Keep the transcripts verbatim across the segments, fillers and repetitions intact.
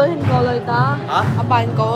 Hin ko loi ta. Ha? Apa hin ko.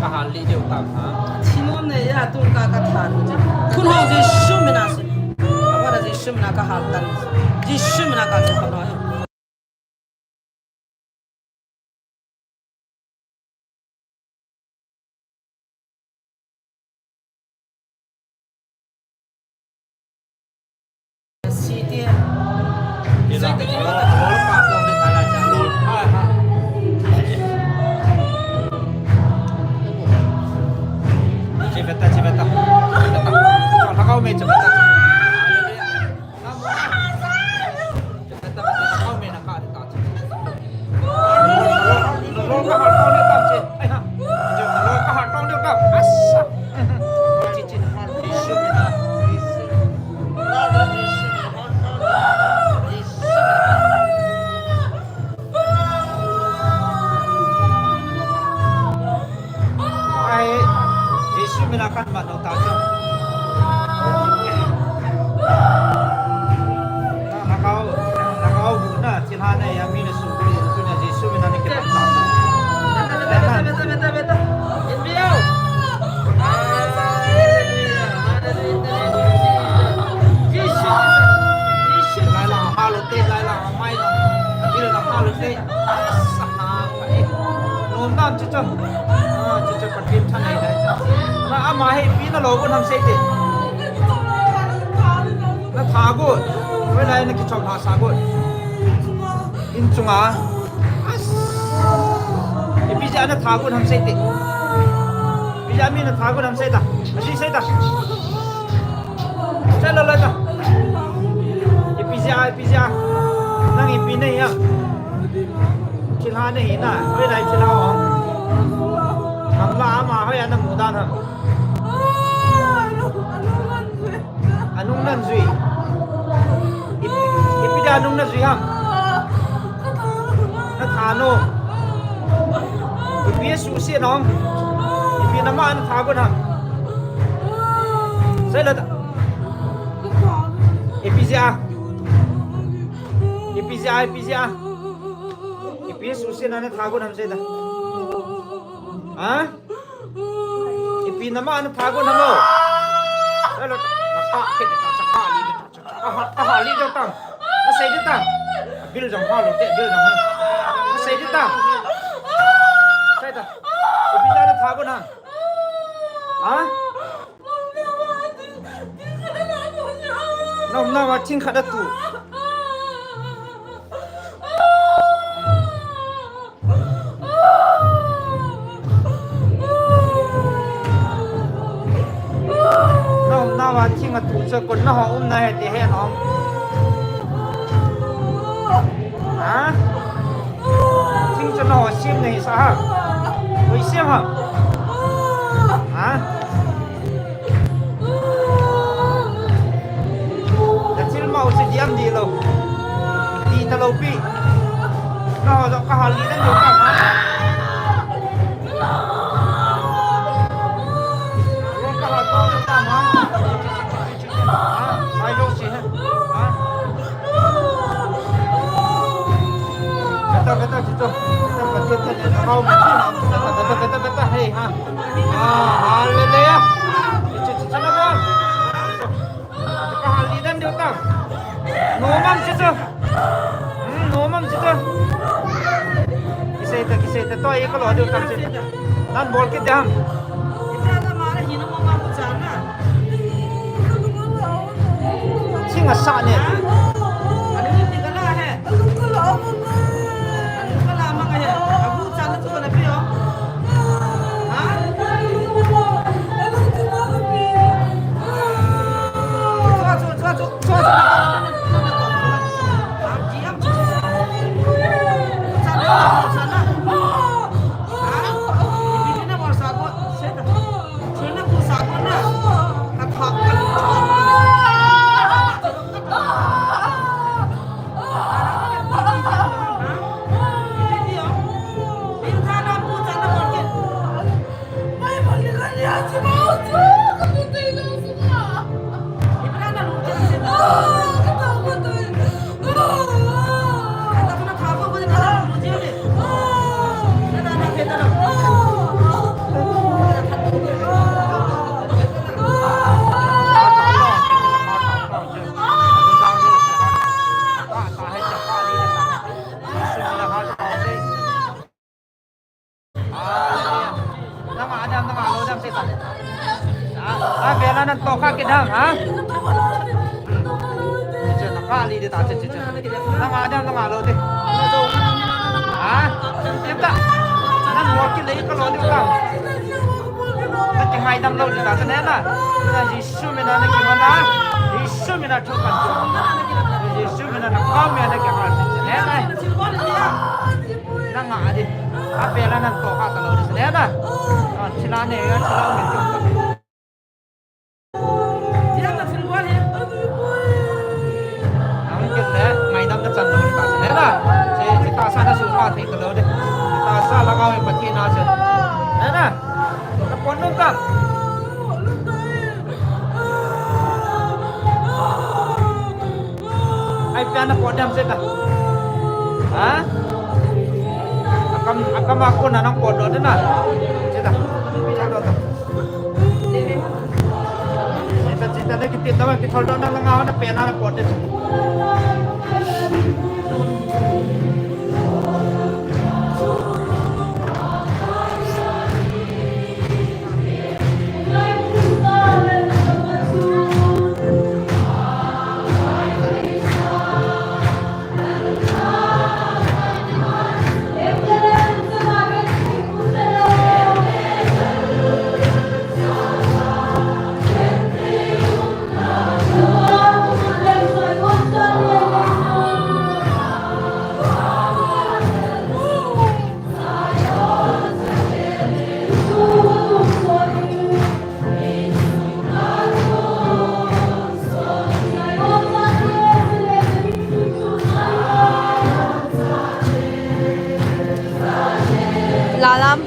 Ka hal lih deu tam ha. Thilom nei ya tung ka ka than. Khun ho Jesu mina se. Apa da Jesu mina ka hal tan. Jesu mina ka se khun ho. Ai, Jesu mina kan ma no ta sa. Na, na kau, na kau bu na, thil ha na ya mi na su bu, tu na Jesu mina ni ke ta sa. Beta, beta, beta, beta. In view. Hallelujah. Hallelujah. Jesus. Jesus. Lai la, halo te, lai la, mai la. Bil la, halo te. Saha, eh. Nom nam chu chu. Ah, chu chu Pathen thanei lai chu. Na ama hi ipi na lo gon ham sei te. Na tha gon. Hoilai na kichop lha sa gon. In chunga. As. Ipi jeh a na tha gon ham sei te. Ipi jeh a mi na tha gon ham sei ta. Asi sei ta. Chalo lo ta. Ipi jeh a, ipi jeh a. Nang ipi nei ham. Thilha nei na, hoilai thilha hom. Gamla ama hoiya na mu dan ham. Anung nan jui. Ipi, ipi dia anung na jui ham. Na tha nom. Ipi suhset nom. Ipi nama na tha gon ham. Sei lo ta. Ipi jeh a. Ipi jeh a, ipi jeh a. Ipi suhset na na tha gon ham sei ta. Ha? Ipi nama na tha gon ham lo. Hello. Na pa ke ta cha ka li ta cha ka ha, ka ha li ta tang. Na sei di tang. Bil jong ha lo te, bil jong ha. Na sei di tang. Sei ta. Ipi na na tha gon ham. Ha? Nom nau a thing khat a tu. Nom nau a thing a tu chu kon na ho um na he ti he nom. Ha? Thing chu na ho sem nei sa ha. Hoi sem ha. Ha? Na thil mau chu diam di lo. Di ta lo pi. Na ho jong ka hal li dan diu ka ma. Ka hal to ka ma. Ha? Ai lo si ha. Ha? Beta, beta, beta. Beta, beta, beta. Hey, ha. Ah, hallelujah. Chu, chu, chu, na ba. Ka hal li dan diu ta. Toi ka lo diu tam se. Nan bol kit dam. Ching a sa ne. Nanga dam, nanga lo dam, seta. A, a, bela nan to kha kidam, ha? Che, na kali de ta, che, che, che. Nanga dam, nanga lo de. Ha? Tip ta. Nan mo ki le ka lo de ka. Na ki ngai dam lo de ta, che ne na. Na Jesu mina na ki mana. Jesu mina thu kan. Jesu mina na ka mina na ki ha, che ne na. Nanga di. A bela nan to kha ta lo de, che ne na. A, thila ne, a thila ne. Ang kit le, ngaidam na chan lo ta se na. Se, se ta sa na su pa thei ta lo de. Ta sa la ga pa ti na se. Na na. Na pon nu ka. Ai, pian na podam se ta. Ha? Akam, akam aku na nang podo de na. Se ta. Sa do ta. Sita, sita, na kiti, na kithol do na nga na pena na pote. Lalam.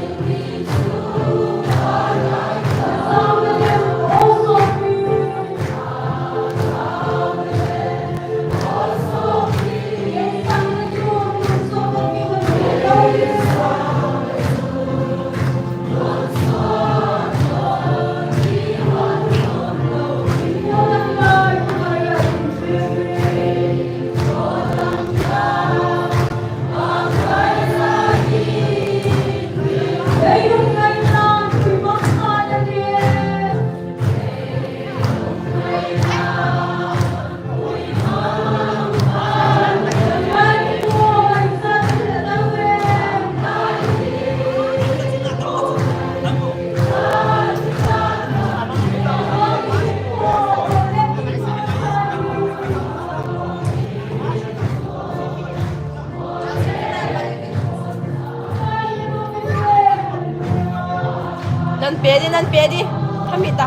Nan pe di, nan pe di. Thamita.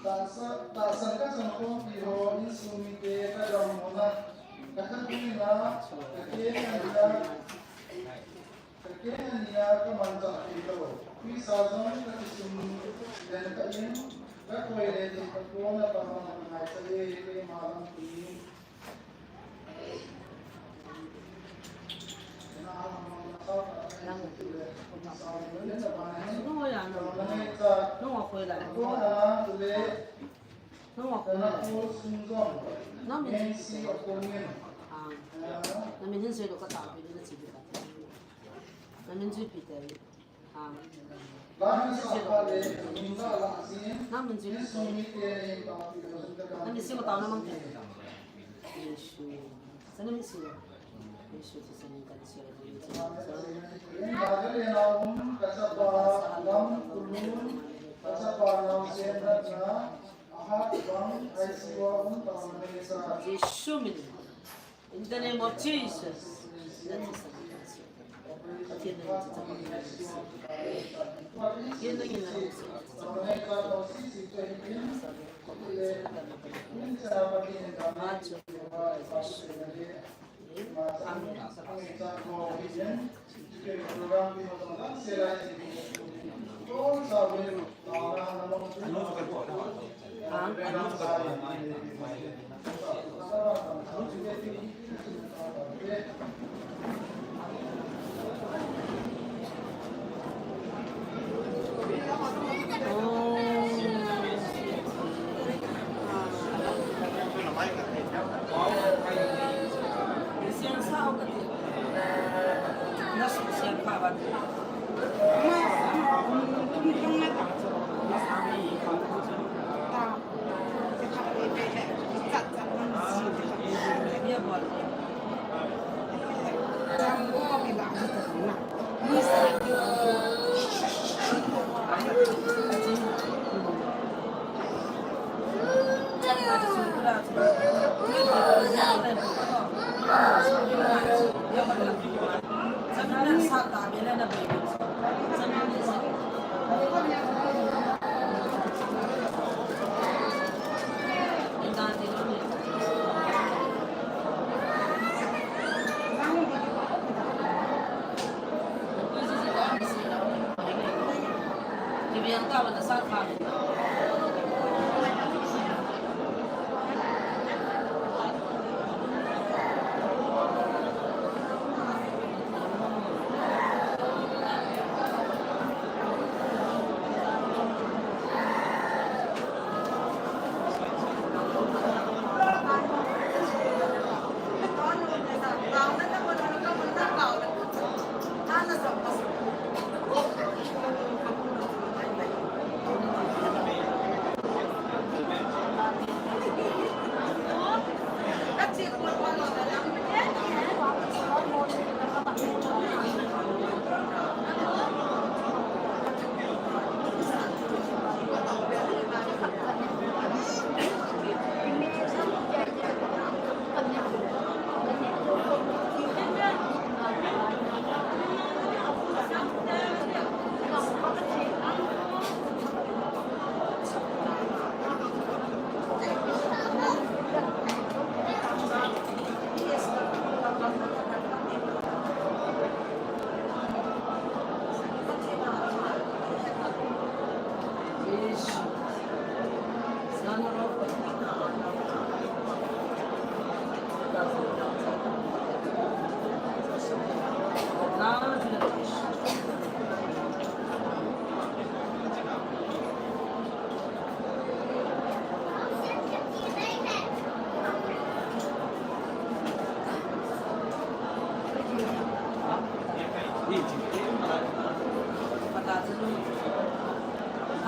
Tahsan ka chang khompi ho, insung mite ka dam hon a, ka khatui na, ka keng a nia, ka keng a nia ka manchah kei lou. Tuisa jong ka kisum len kah in, ka koi le ding ka kona pa man ngai sa e, keima lam pi. Na min hin sei lou ka ta, na min hin sei lou ka ta. Na min chu ipi te. Nang min chu. Nang min chu. Nang min chu tao na mang te. Yesu. Sa na min chu. Yesu chu sa min kan chu. Yesu min. In the name of Jesus. That is the name of Jesus.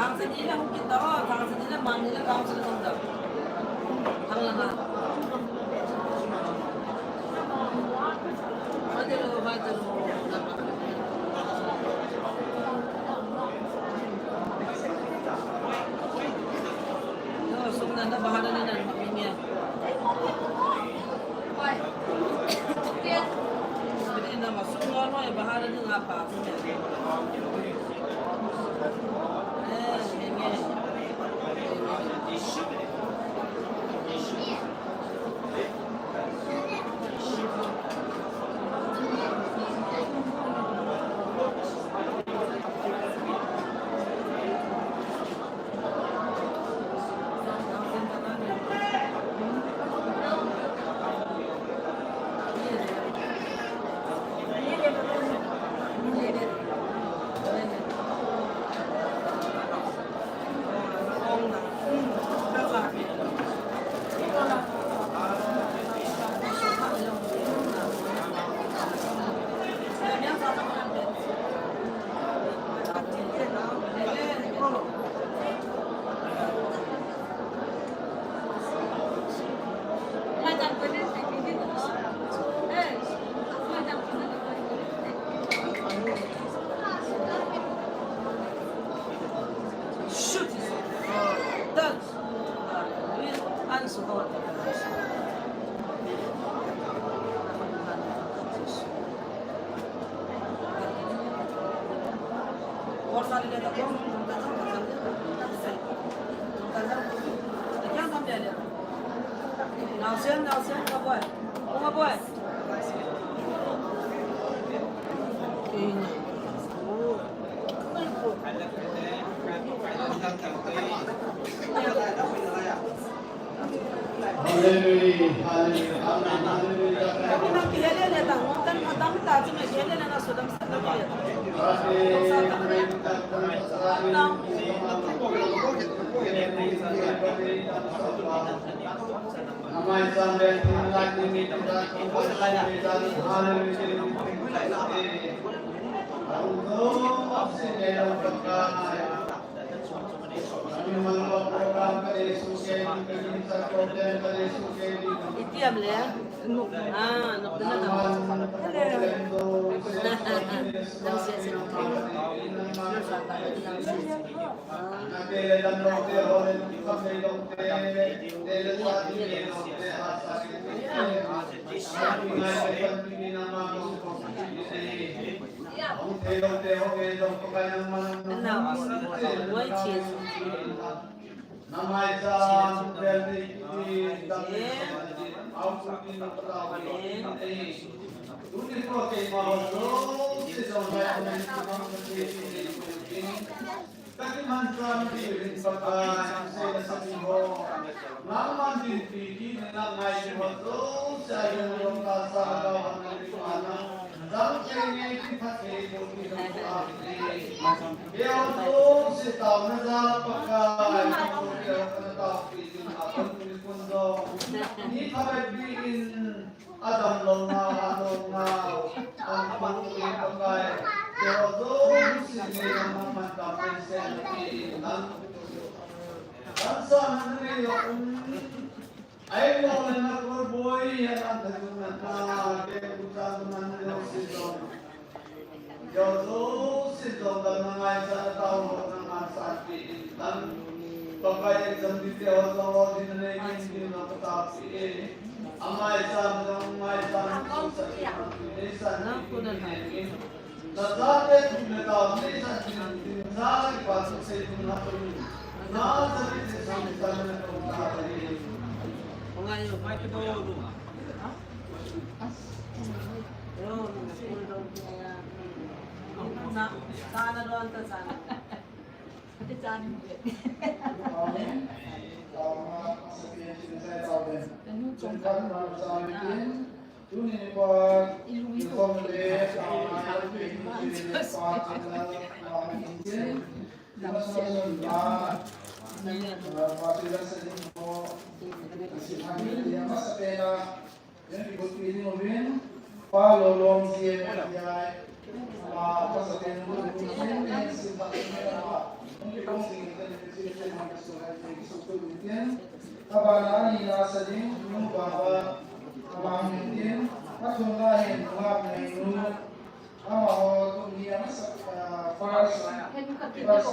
Pathen in hiche chang a, Pathen in hiche chang a, Amen. Bor sa le le ta ko, ta jang ta jang le ta. Ta jang. Kya kam le le. Naosen, naosen, ka boy. Ko ka boy. Hallelujah, hallelujah, hallelujah. Hallelujah. Itiam le. Ah, nok dana na. Nang sia sia. Nang sia sia. Ah. Ana, wai chi. Amaho kum ni amasa, ah, first, first,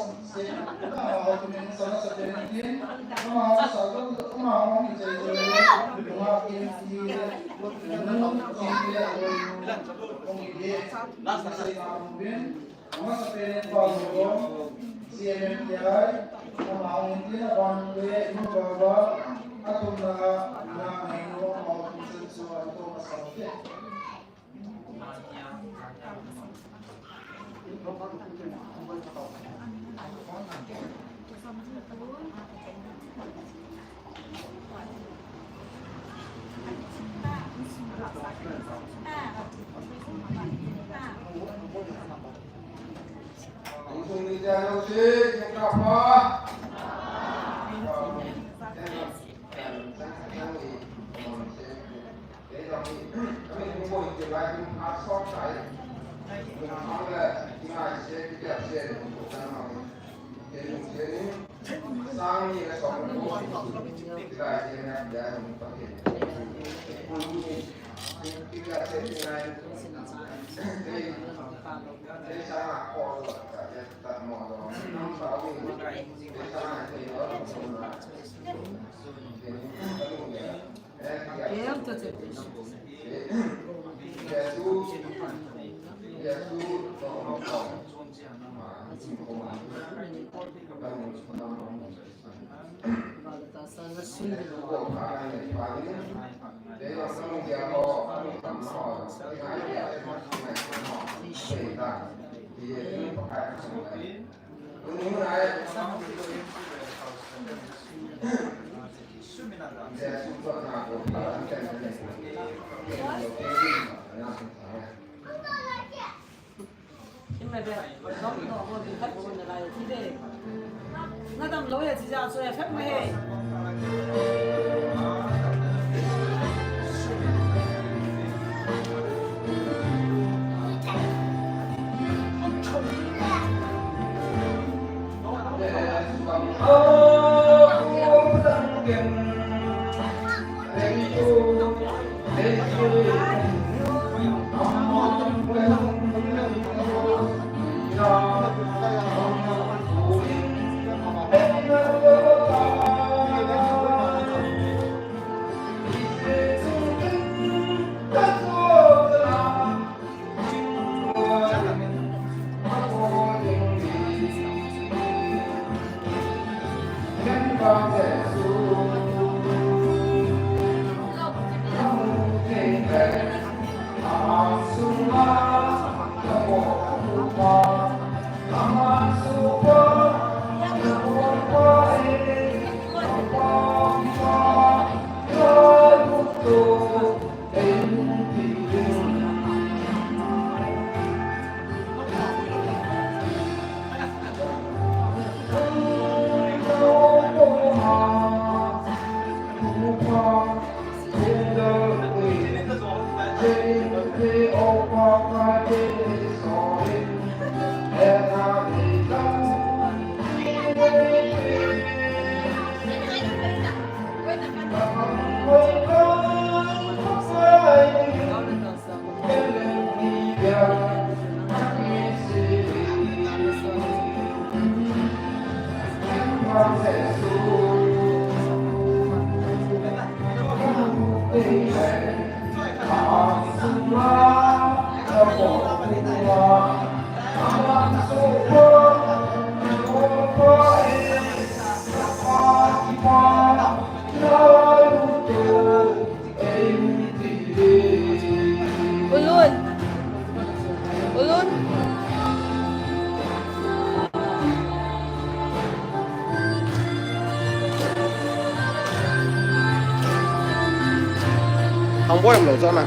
amaho kum ni amasa, amaho sa, amaho ni jai jai, amaho kin ti, nu, kin ti, kum ni, amasa pen pa lo, C M M T I, amaho ni ti, abang le, nu baba, atum na, na, nu, amaho kin sa, so, atum sa, okay. Ulun. Ulun. Thang boi am lo cho na.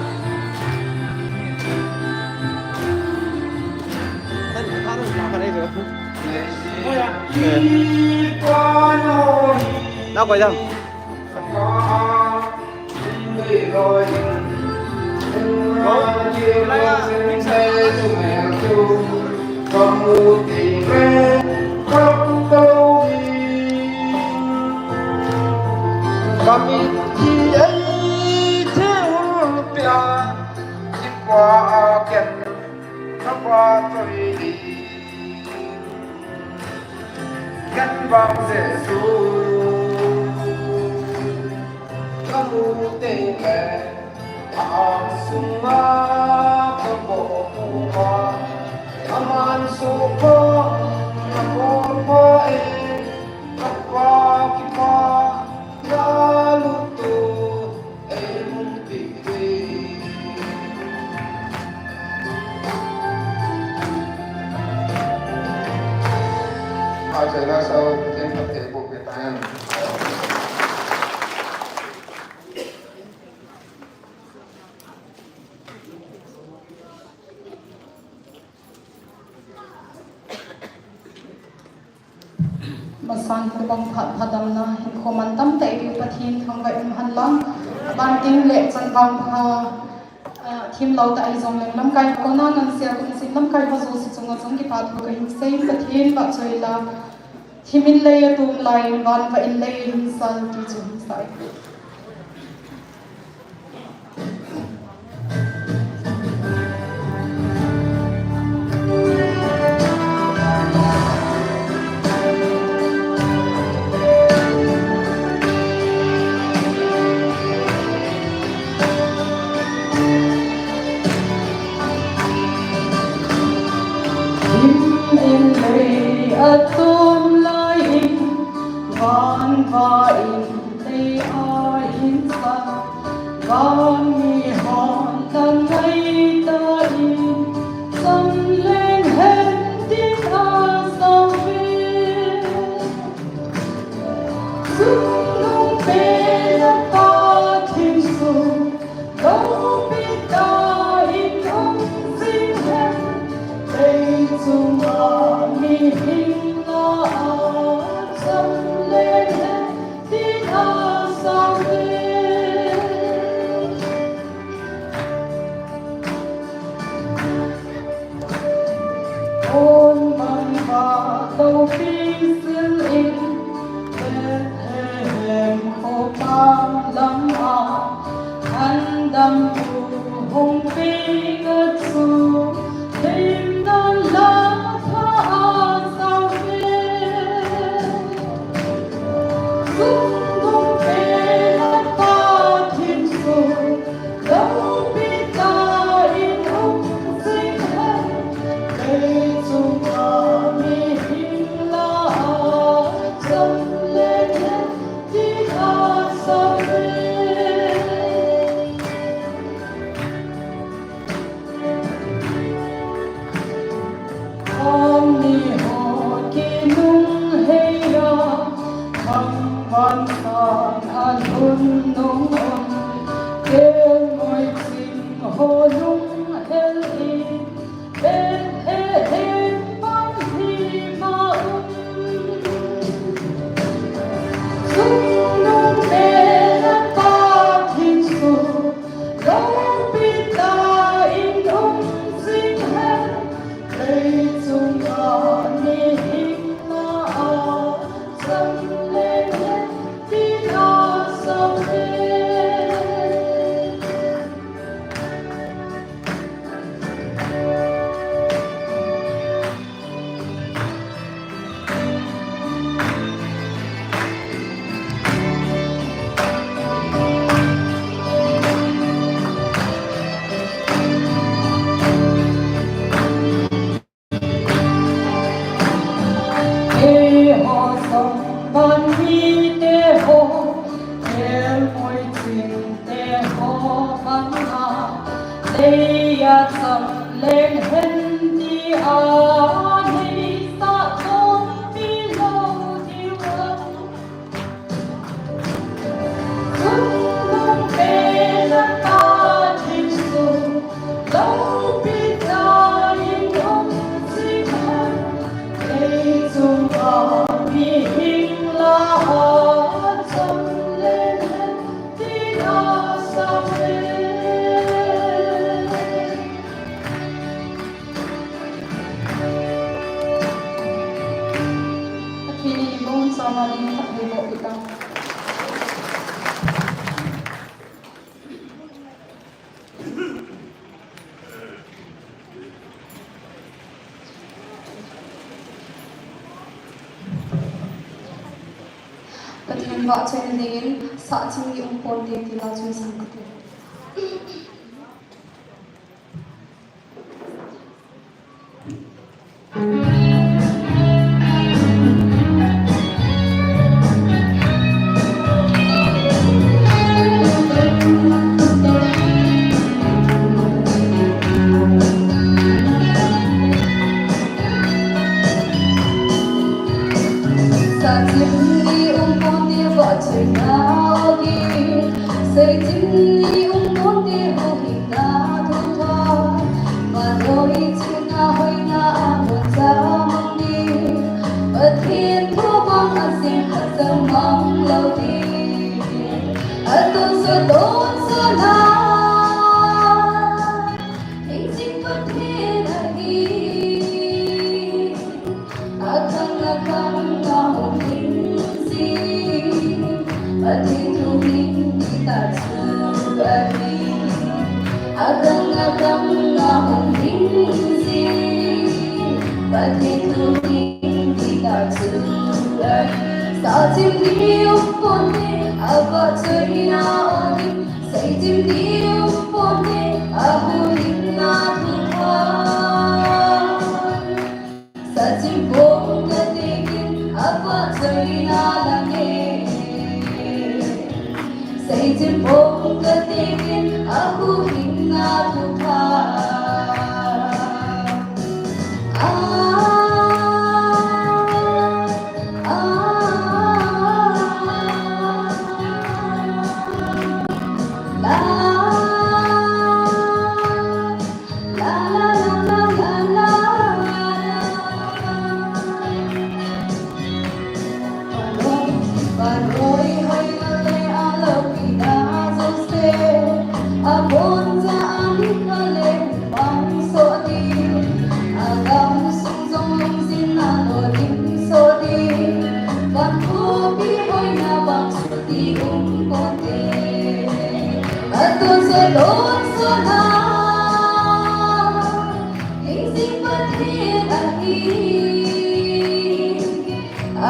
Na koi dam. Ken vang Jesu ka mu teng le, a ang sunga ka po puma, a man su pa, ka po pa e, ka pa ki pa, ka lu tu. Masan Kubang phat phat damna, hinkho mantam tah eipeu Pathen thangvah in um hen lang, banting le chanvang pha, ah, themlou tah ahi jongleng, lamkai kona ngansia kum sin lamkai ho jouse chunga jong kipa thu kahin sei, Pathen vahchoi la, thim in lei atom lai, van vah in lei ahin sal, ti chu hin sei. Atum lai in, van va in, lei a hin sa, van mi hon tan ngai ta in, sam leng hen tin a sa ve. Sung nung pe na pa thin su, Lo pi ta in um sing hen, lei chunga mihing la a cham le hen, tin a sa ve. Kon bang va lo pi sil in, Bethlehem khopa lam a, an dampu hung pi ngat su, lim nan la tha a sa ve. Sung nung pe na pa thin su, Lo pi ta in um sing hen, lei chunga mihing la a cham le hen, tin a sa ve. Kham ni ho kinung hei a, kham van sang a lhun nung um, Kelngoi ching ho lung hel in, Bethlehem pan hi ma um. Sung nung pe na pa thin su, Lo pi ta in um sing hen, lei chunga mihing la a cham le hen, tin a sa ve. Eiho song ban mite ho, Kelngoi chingte ho banga, lei a cham leng hen ti a, nei sa tong pi lo diu a. Sung nung pe na pa thin su, Lo pi ta in um sing hen, lei chunga mihing la a cham le hen, tin a sa ve. Pathen in i bonsona ding khat hei boh pi ta. Pathen vahchoina dingin, Sahchim ni um ponte ti la chu i sang kate. Sahchim ni um ponte vahchoina ogin, Seichim ni um ponte huhhingna thutha, vannoi chunga hoina a boncha mang ding, Pathen thu bang a sim khat jong mang lou ding, a tonsot tonsot na, Theng Jing Pathen ahi. Akhang akhang a hung hing jing, Pathen thu hing hita chu ahi. Akhang akhang a hung hing jing, Pathen thu hing hita chu ahi. Sahchim ni um ponte, avahchoina ogin, Seichim ni um ponte, ahuhhingna thutha. Sahchim bong kate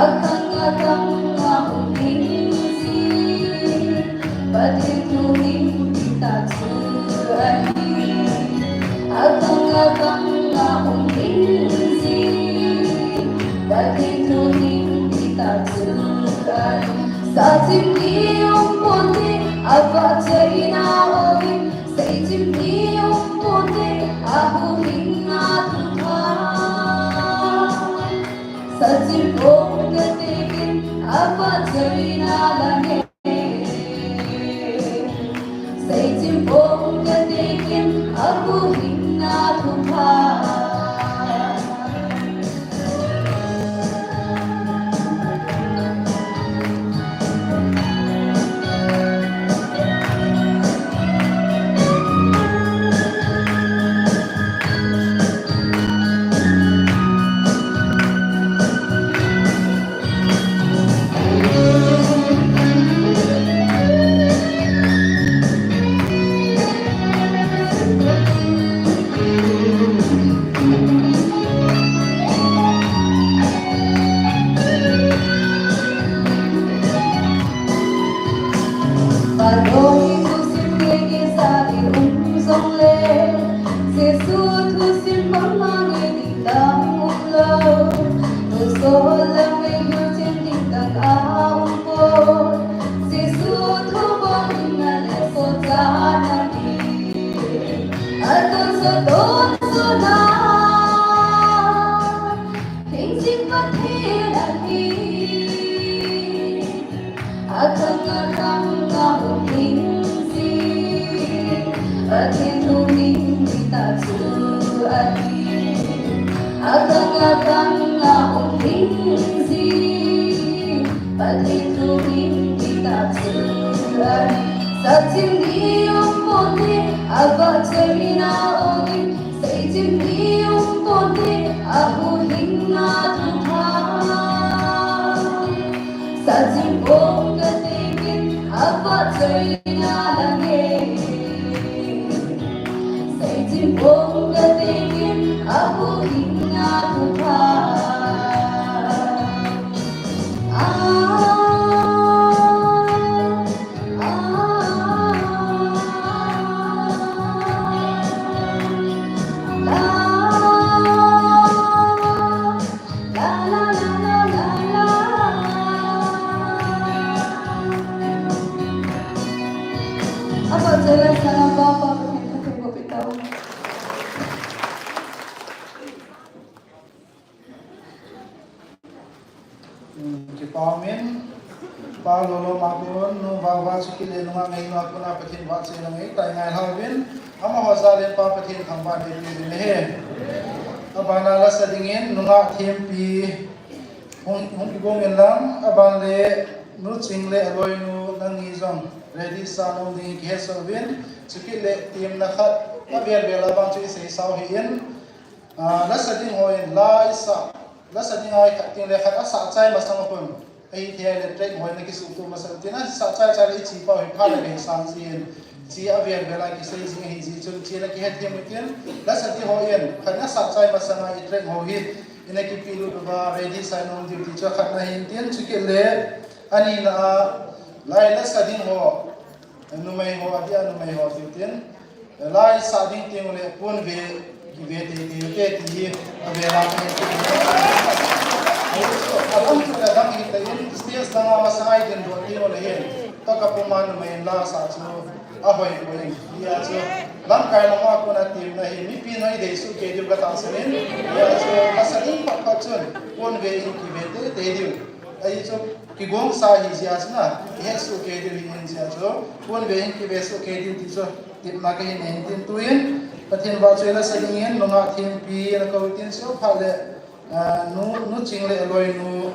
Akhang akhang a um ding jing, Pathen thu hing ding tah chu ahi. Akhang akhang a um ding jing, Pathen thu hing ding tah chu ahi. Sachim ni um ponte, avahchoina ogin, seichim ni um ponte, ahuhhingna thupha. Sachim bong katekin, avahchoina la nge. Seichim bong katekin, ahuhhingna thupha. Jesu thusim bang bang in ding dang um lou. Nusol le mei hu chin ding dang a um poi. Jesu thu bang in a le so cha na ni. A ton so ton so na. Hing jing Pathen ahi. Akhang akhang a um ding jing, Pathen thu hing ding tah chu ahi. Akhang akhang a um ding jing, Pathen thu hing ding tah chu ahi. Sachim ni um ponte, avahchoina ogin, seichim ni um ponte, ahuhhingna thupha. Sachim bong katekin, avahchoina la nge. Seichim bong katekin, ahuhhingna thupha. Ah, ah, ah, la. La, la, la, la, la, la. Avahchoi laisang a Pa, Pa Pathen, Pathen boh peh tau. Hmm, kipa umin, Pa Lolo Makon, Nu Vava chukit le nungah Ngeinua kona Pathen vahchoina ngeitai ngai lhauvin, amaho jal in Pa Pathen thangvah in eipeh ding ahi. Abana lasa dingin, nungah Thempi, Hung, hung kigong in lang, aban le Nu Ching le aloinu nangni jong ready sa nom ding kihe souvin, chukit le temna khat, avel vel a vang chu isei sau hih in, ah, lasa ding ho in la isa, lasa ding a ikhat teng le khat asah chai masang a pon, ahithei le track ho in akisuhtoh masa utin, asah chai chai le ichi pau hi phat le kei sang jin, chi avel vel a kisei jing ahi jeh chun, chi na kihe them utin, lasa ding ho in, khat asah chai masang a i track ho hi, Ina kipelut uva ready sa nom diu ti chu akhatna ahin tin, chukit le anina a lai lasa ding ho, numei ho, adia numei ho tiu tin, lai sa ding teng le pon ve, kive teitei ute ti hi, avel a kahin ti. Adang chu adang hi ta in, stage dang a masang a i dindoh teng le hin, toh ka puma numei in la sa chu, Ahoi poi, hia chu lamkai lama kona temna hi, mipi noi dei soh kei diu katahsan in, hia chu lasa ding phat phat chun, pon ve in kive teitei diu. Ahi chu, kigong sa hi jeh chun a, ihet soh kei diu hi in jeh chu, pon ve in kive soh kei diu ti chu, tepna kahin nei in tin tuin, Pathen vahchoi lasa dingin, nungah Thempi na kou tin chu phat le, ah, nu, Nu Ching le aloinu,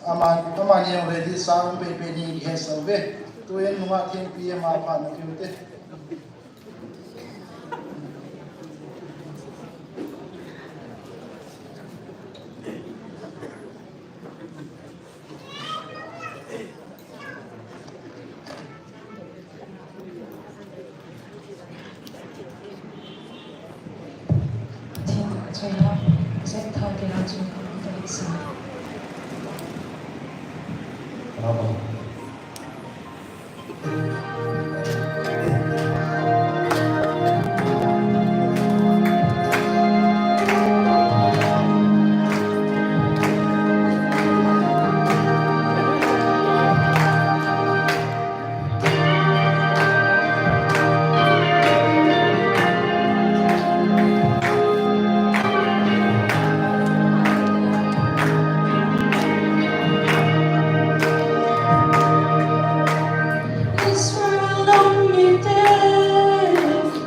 ama, amani jong ready sa um pei pei ding kihe sau ve. Tuin nungah Thempi ama phat na kiu te. Pathen vahchoina, Zep Thao kila chu, Pathen sa. Amen. Israel nam mite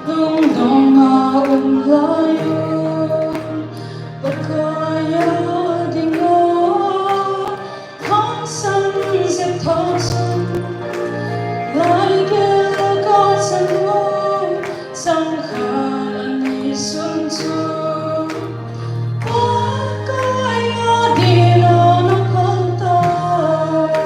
lungdong a um lai u, Pakai a dinga hangsan Jephthah chun, lai gel a kachan u, changkhat ani sun chu Pakai a dinga ana phal tai.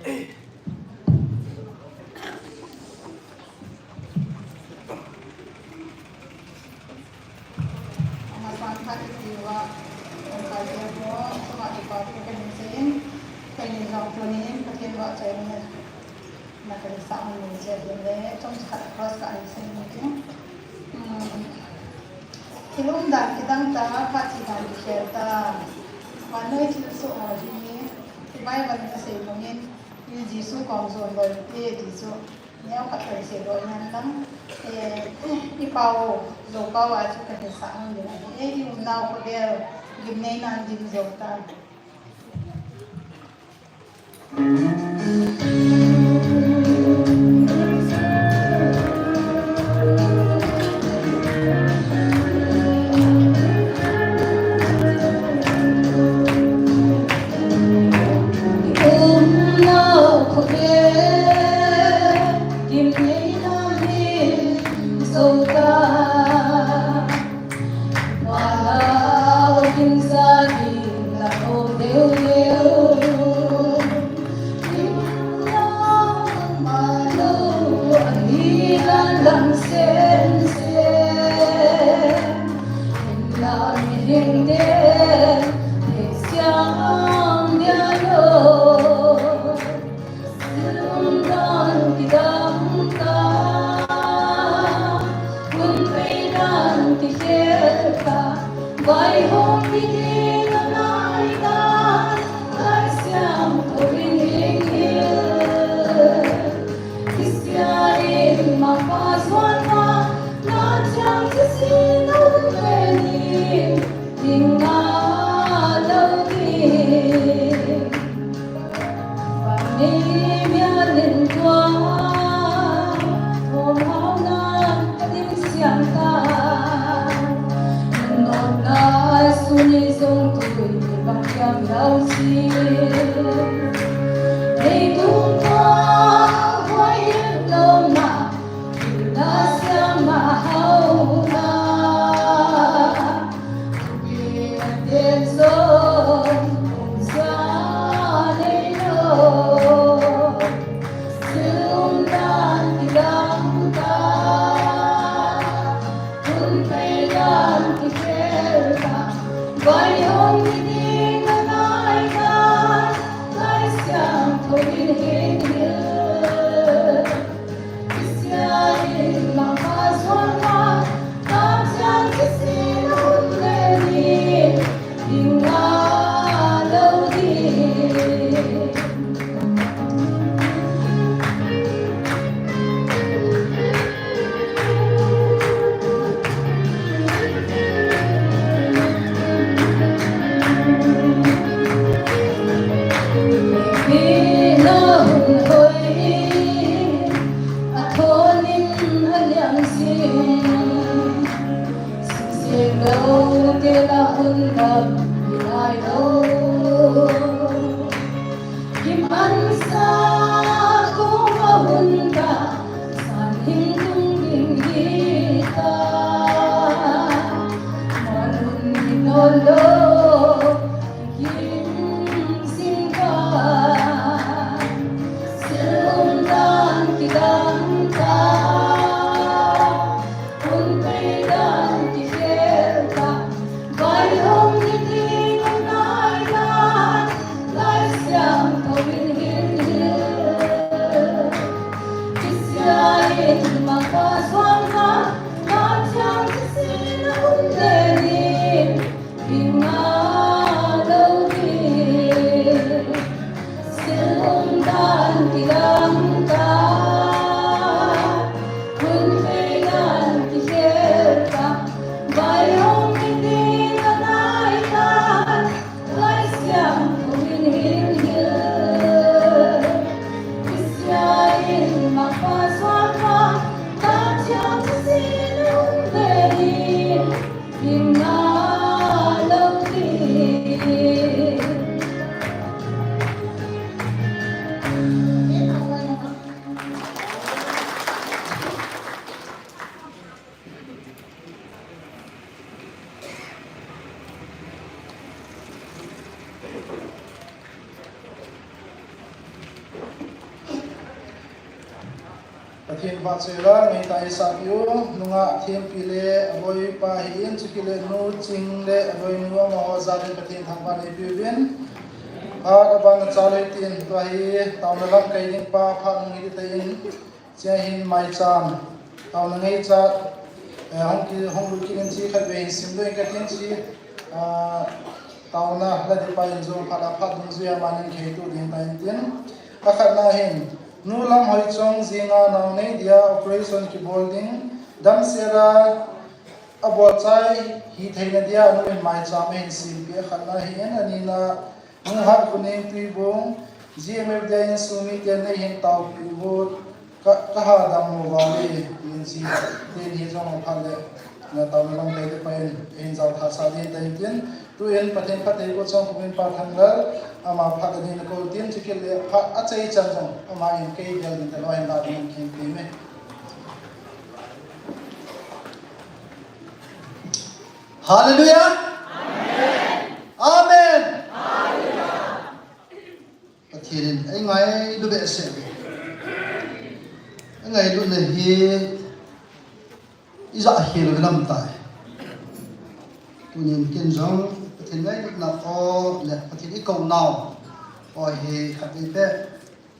Amasan khat itiuva, Lalpa te ho, chunga kipa thu kahin seiyin, keini jong tunin Pathen vahchoina kahin sah nom in, chule chomcha khat cross kahin seiyin tin. Hmm. Thil umdan kidang ta, phat chedan kikhel ta. Vannoi thilsoh ho hi, Bible in asei bangin, Jesu kom jon loi te ti chu. Neo khat kahin seidoh in lang, eh, i pao, Zo pao a chu kahin sah nom ding ahi. Eh, i umnau khovel, gimneina in dim jou tan. Pathen vahchoi la, ngai ta i sa piu, nunga thempi le, aloi pa hi in, chukit le nu ching le, aloi nu amaho jal in Pathen thangvah nei piu vin. Phat aban a cha loi tin, tua hi, taona lamkai ding pa, phat nung hi ta in, chia hin maicham, taona ngaicha, eh, hong ki, hong lut kit in chi khat ve hin sim doi ka tin chi, ah, taona la di pa in jong phat a phat dungjuia man in kheitu ding ta in tin. Akhatna hin, nu Lamhoichong jinga nao nei dia operation kibol ding, damsel a abol chai hi theina dia nu in maicham ahin simpi, akhatna hin, anina, nu Hatkuning Tuibung, G M F dia insung miten nei hin taopi u, ka, ka hadam mo vale, tin chi, tin hi jong aphat le, na taona lamkai le pa in, hin jao tha sa din ta in tin, tu in Pathen phatthei ko chong kumin pa Thanglal, ama phat a din ko tin, chukit le phat achai chan jong, ama in kei gel din ta loi hin la din kin ti me. Hallelujah. Amen. Pathen in ei ngailu behseh. Ei ngailutna hi ijat hel u nam tai. Tunin ken jong Pathen ngailutna o le Pathen i kou nau o hi khat vei beh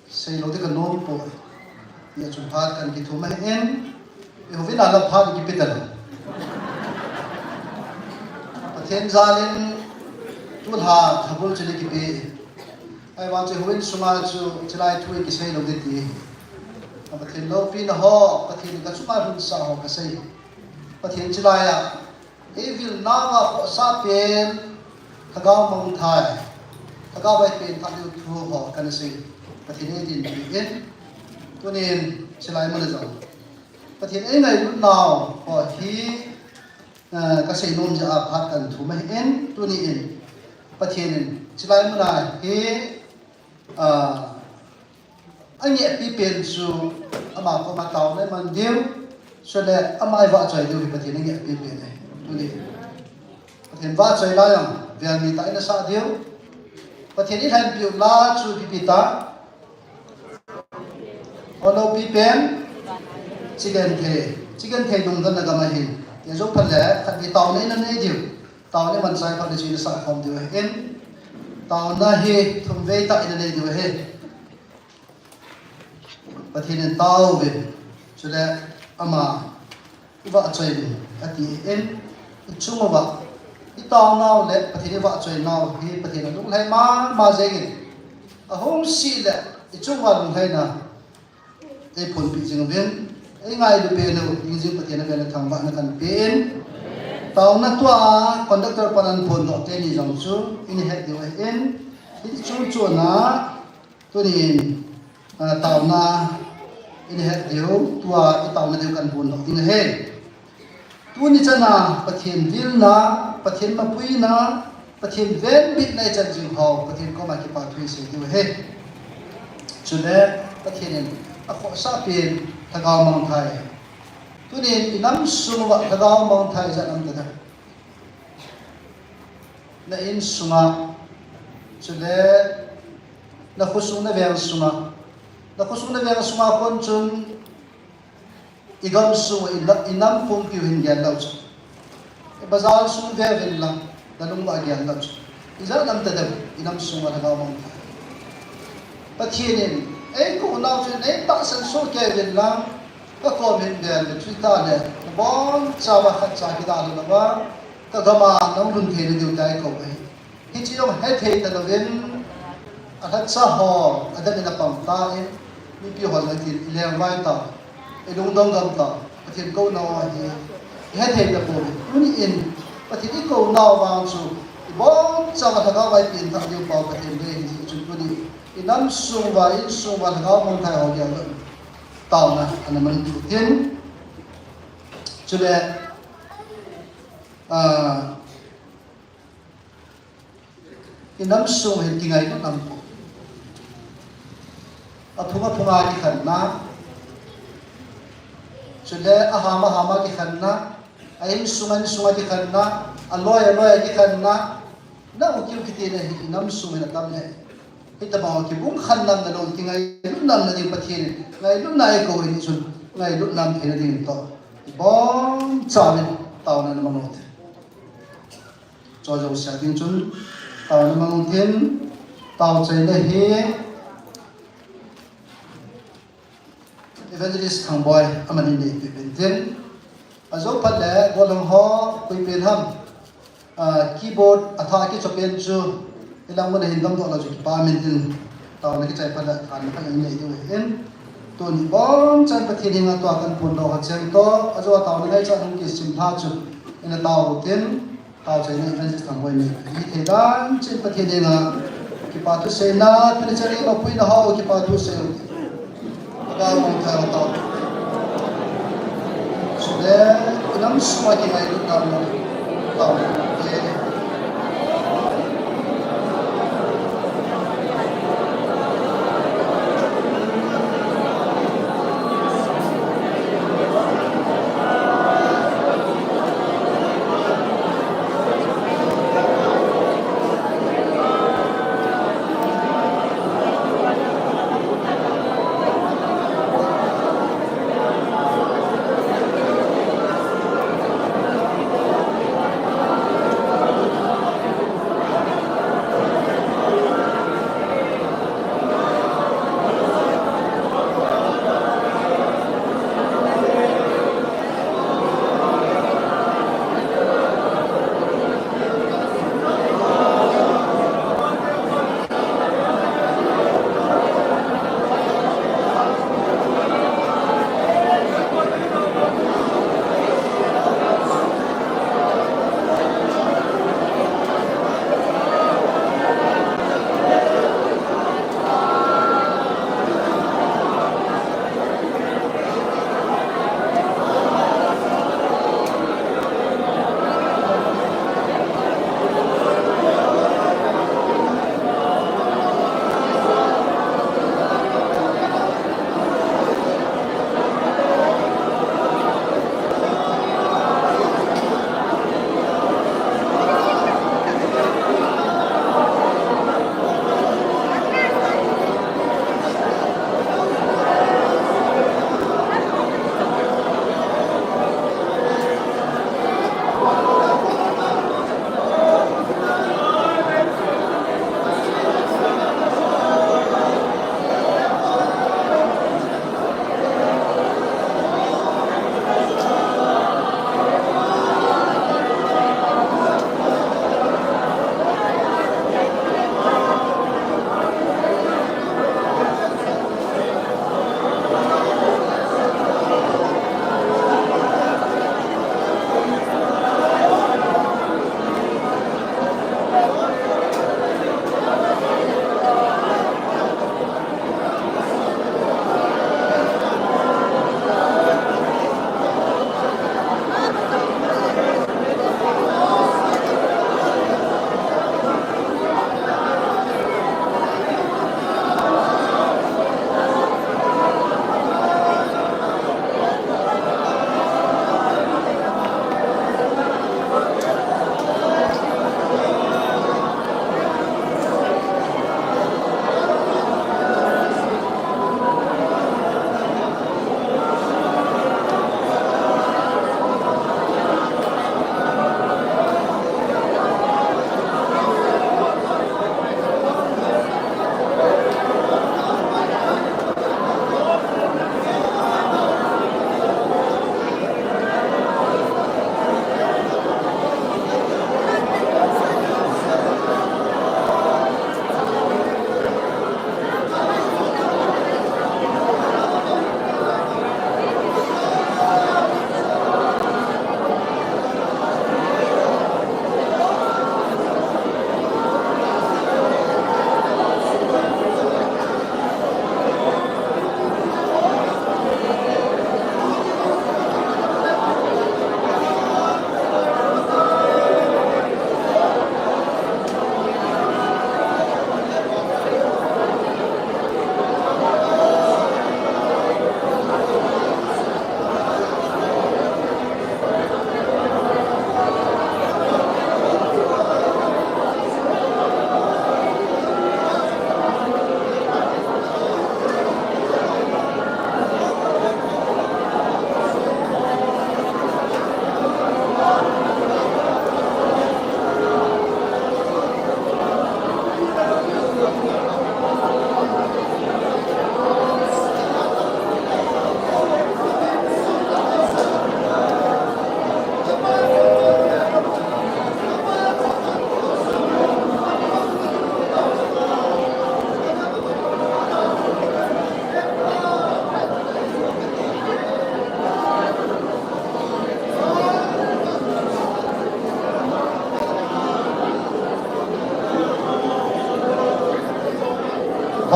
seilou ding ka nom poi. Nia chun phat kan kithum ahin, i houin a la phat kipe talou. Pathen jal in tulha lhabul chu le kipe. Ahivang chu houin sunga chu chulai thu i kiseilou ding ti. A Pathen loupina ho, Pathen ka chunga lhunsah ho ka sei. Pathen chulai a ei vil nauva khohsah pen, lhagao mangthai, lhagao vai pen thah diu thu ho kana sei. Pathen ei dinpi in, tunin chulai mun a jong Pathen ei ngailut nau ho hi, eh, ka sei nom jeh a phat kan thum ahin, tuni in Pathen in chulai mun a hi, ah, angehpi pen chu ama koma taona man diu, chule ama i vahchoi diu hi Pathen angehpi pen ahi. Tuni Pathen vahchoi la jong, velmi tah in asah diu. Pathen i lhenpi u la chu ipi ipi ta. Houin loupi pen, chigenthei, chigenthei lungdonna gam ahin. Tia jong phat le, khat vei taona i nei diu. Taona manchah phat le chu i sah khom diu ahin. Taona hi thum vei tah i nei diu ahi. Pathen in taovin, chule ama i vahchoi uvin, ati in, i chung uva i taonau le Pathen i vahchoi nau hi Pathen alunglhai mama jengin, ahung si le i chung uva lunglhaina ei phonpi jing uvin, ei ngailu pen u, ding jing Pathen a vel a thangvahna kan pe in, taona tua conductor pan aphondoh teni jong chu i het diu ahin, hichu chun a, tunin, ah, taona i het diu, tua i taona diu kan phondoh ding ahi. Tuni chan a Pathen vilna, Pathen mapuina, Pathen venbitna i chan jing ho, Pathen koma kipa thu i sei diu ahi. Chule Pathen in akhohsah pen lhagao mangthai. Tunin i nam sung uva lhagao mangthai ijat nam tah. Na insunga, chule na khosung na veng sunga, na khosung na veng sunga kon chun i gamsung, i la-, i nam pumpiu hin gel lou chu. I bazar sung ve uvin lang, na lung uva gel lou chu. Ijat nam tah dem, i nam sunga lhagao mangthai. Pathen in ei kou nau chu ei tahsan soh kei uvin lang, ka kom hin gel uvin chu tah le, na bonchauva khatcha kidalha louva, ka gam a nahung lhun theina diu tia i kou ahi. Hiche jong hethei talouvin, alhacha ho, adam in apang tan, mipi ho jong tin, i lengvai tau, i lungdong gam tau, Pathen kou nau ahi, i hethei tapouve. Tuni in, Pathen i kou nau vang chu, i bonchauva lhagao vai pen thah diu pau Pathen dei ahi jeh chun tuni, i nam sung uva, insung uva lhagao mangthai ho gel lou, taona ana man diu tin. Chule, ah, i nam sung hin kingailut nam poi. Aphung aphunga kikhenna, chule aham ahama kikhenna, a insung a insung a kikhenna, aloi aloi a kikhenna, na u kiu kiti na hi i nam sung hin atam le. Hitabang kibung khen nam na lou, kingailut nam na ding Pathen in ngailutna ei kou ahi chun. ngailutna um theina ding toh, ibonchauvin taona na mang u hite. Chujou sea ding chun, taona mang u hitin, taochaina hi Evangelist Thangboi aman in neipeh uvin tin. Ajou phat le, golhang ho, koipen ham, ah, keyboard atha kichopen chu, ilang mun a hin damdoh lou chu kipa min tin, taona kichai phat le, than phat in nei diu ahin. Tuni bonchan Pathen henga tua kahin phondoh ho cheng toh, ajou a taona ngaichat hung kisim lha chu, ina tao u hitin. Taochaina Evangelist Thangboi in neipeh thei dan chun Pathen henga kipa thuseina, tuni chan a imapuina ho kipa thusei u. Aga mong tha tao. Chule, inam sunga kingailutna um tao.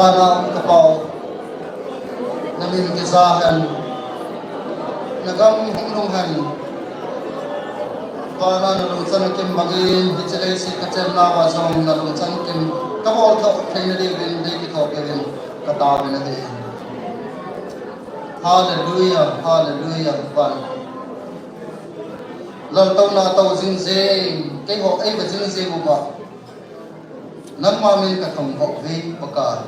Ana ka pau, na min kija hen, na gam hung lhung hen. Vana na lungchan kim bangin, hiche leiset ka chenna uva jong na lungchan kim ka bol thei na diuvin, nei kithopi uvin ka taovin ahi. Hallelujah, hallelujah, pan. Laltouna tou jing jing, keiho eiva jing jing uva. Nangma min ka thangvah uve Pakai.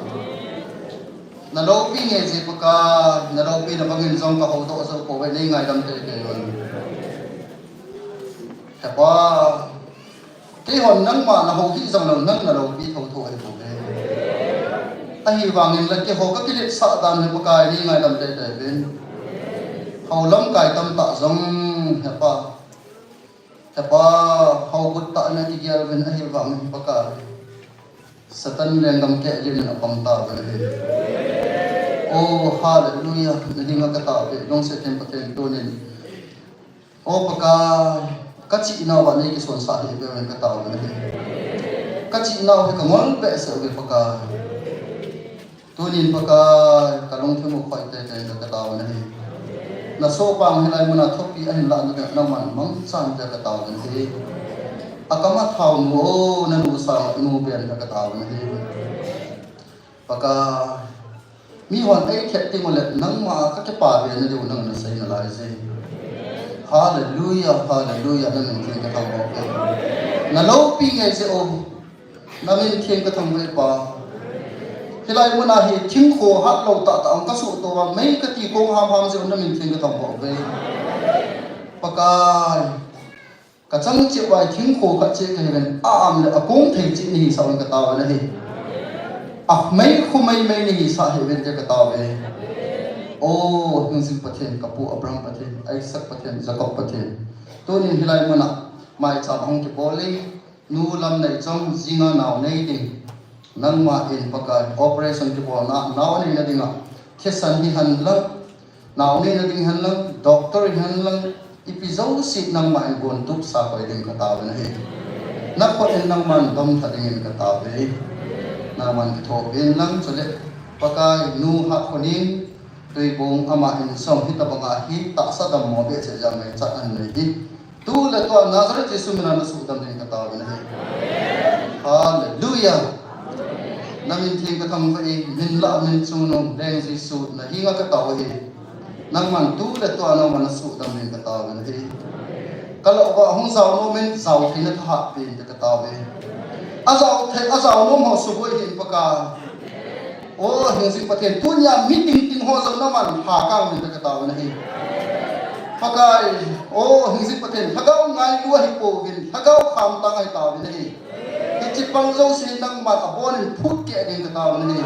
Na loupi nge je Pakai, na loupina bangin jong ka houdoh jou pouve, nei ngaidam teitei un. He Pa, keihon nangma na hou hih jongleng nang na loupi thotho ahi bouve. Ahivangin la keiho ka kiletsah dan hi Pakai, nei ngaidam teitei uvin. Hou lamkai tamtah jong, He Pa. He Pa, hou gut tah in akigel uvin ahivangin Pakai, Satan lenggam keh lin in apang tauve. Oh, hallelujah. Na dinga ka taove, lungset in Pathen tunin. Oh, Pakai, ka chihnauva nei kisonsah hih beh uvin ka taove. Ka chihnau hi ka ngol behseh uve Pakai. Tunin Pakai, ka lungthim u khoi teitei in ka taove ahi. Na sohpa hilai muna thopi ahin lah na ding nangman mangchan te ka taove ahi. Akam a thao nu o, na nu sang nu ben ka taove ahi. Pakai, mihon eithet teng uleh nangma ka kipa be na diu nang na sei nalai je. Hallelujah, hallelujah, na min theng ka thangvah uve. Na loupi nge je o. Na min theng ka thangvah uve Pa. Hilai muna hi thingkho hatlou tahtah a ka suhto uva, mei ka ti kong hamham jeh un na min theng ka thangvah uve. Pakai, ka chang cheh uva thingkho khat cheh kahi uvin, a-am le akong thei cheh nahisah uvin ka taove ahi. Ameikhu meimei nahisah hih uvin te ka taove. O, hingjing Pathen, ka pu Abraham Pathen, Isaac Pathen, Jacob Pathen. Tunin hilai muna maicham ahung kibol e. Nu Lamneijong jinga nao nei ding. Nangma in Pakai operation kibolna nao aneina dinga, thisan hihen lang, nao neina ding hihen lang, doctor hihen lang, ipi jouse nangma in gontup sa koi ding ka taove ahi. Na khut in nangman dom tha dingin ka taove. Nangman kithopi in lang chule Pakai nu Hakhonin Tuibong ama insung hitabanga hi tahsa dammo behseh jeh a meichat anei hi. Tu le tua Nazareth Jesu mina na suhdam dingin ka taove ahi. Hallelujah. Na min theng ka thangvah e, min lah min chungnung Leng Jesu na henga ka taove ahi. Nangman tu le tua nangman na suhdam dingin ka taove ahi. Ka lah uva hung jao nom in jao theina thahat pen te ka taove. Ajao thei, ajao nom ho suboi hih in Pakai. O, hingjing Pathen, tunia meeting ting ho jong nangman lhakang uvin ka taove ahi. Pakai, o, hingjing Pathen, lhagao ngailu ahi pouvin, lhagao khamtang ahi taove ahi. Hiche pang jouse nangman abonin phut keh dingin ka taove ahi.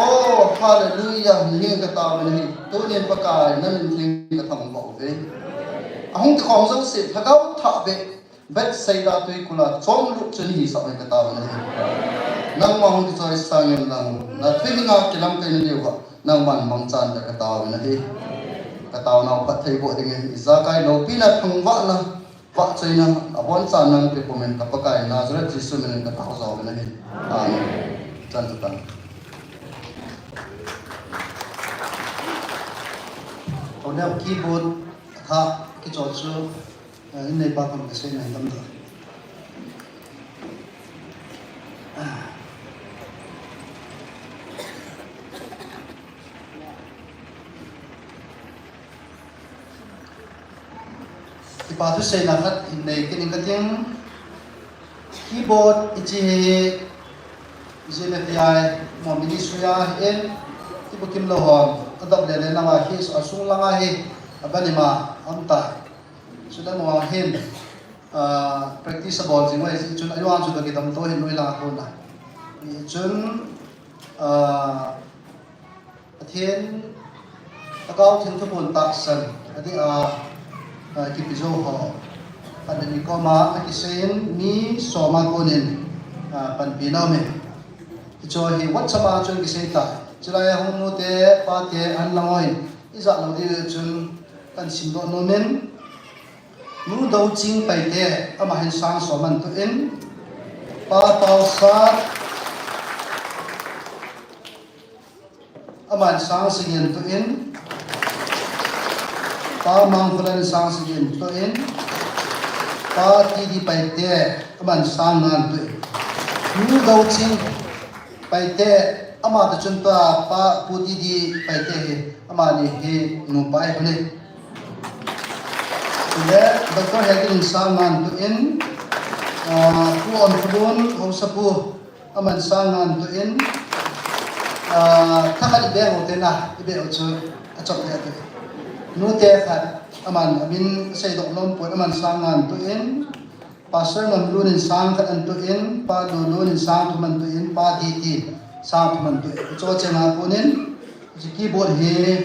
O, hallelujah, na henga ka taove ahi. Tunin Pakai, na min theng ka thangvah uve. Ahung kikhom jouse, lhagao thah beh, Bethsaida tuikul'a chomlut chu nahisah uvin ka taove ahi. Nangma hung kichoi sangin lang, na thuhing a kilamkai na diuva, nangman mangchan ka taove ahi. Ka taonau phatthei boh dingin, ijakai loupina thangvahna, vahchoina, abonchan nang peh pumin ka Pakai Nazareth Jesu minin ka tao jove ahi. Amen. Chan chu tan. Keyboard, tha, kichoi chu. Ah, in neipa khom kasei nai lam ta. Kipa thuseina khat hin nei kit ing kate. Keyboard ichi hi, ichi le tia, mo ministry a hin, ibu kimlou hon, adap le le nawa hi, asung langa hi, abanima, amta. Chule mo hin, ah, practice abol jing uve, chun ayuan chu kidam to hin noi la kona. Chun, ah, Pathen, Lhagao Theng thuphon tahsan, adeh a, ah, kipe jou ho. Pathen ni koma, akisei in, mi som a konin, ah, panpi na um e. Hiche hi WhatsApp a chun kisei ta. Chulai a hung nu te, pa te, an lang uvin. Ijat lou ding chun, kan simdoh nom in. Nu Doching Paite, ama hin sang som ahin toh in, Pa Paosat, Aman sang sagi in toh in, Pa Mangkholen sang sagi in toh in, Pa T D Paite, aman sang nga in toh in. Nu Doching Paite, ama toh chun Pa, Pa Pu T D Paite hi, amani hi nupa ahi. Chule, Doctor Hegin in sang nga in toh in, ah, Pu Onkholun, Haosapu, aman sang nga in toh in, ah, thakhat i beh u te na, i beh u chu, achop le ati. Nute khat, aman, amin seidoh nom pon, aman sang nga in toh in, Pastor Ngamlun in sang khat ahin toh in, Pa Lulun in sang thum ahin toh in, Pa D T sang thum ahin toh in. Chu chenga konin, chu keyboard hi,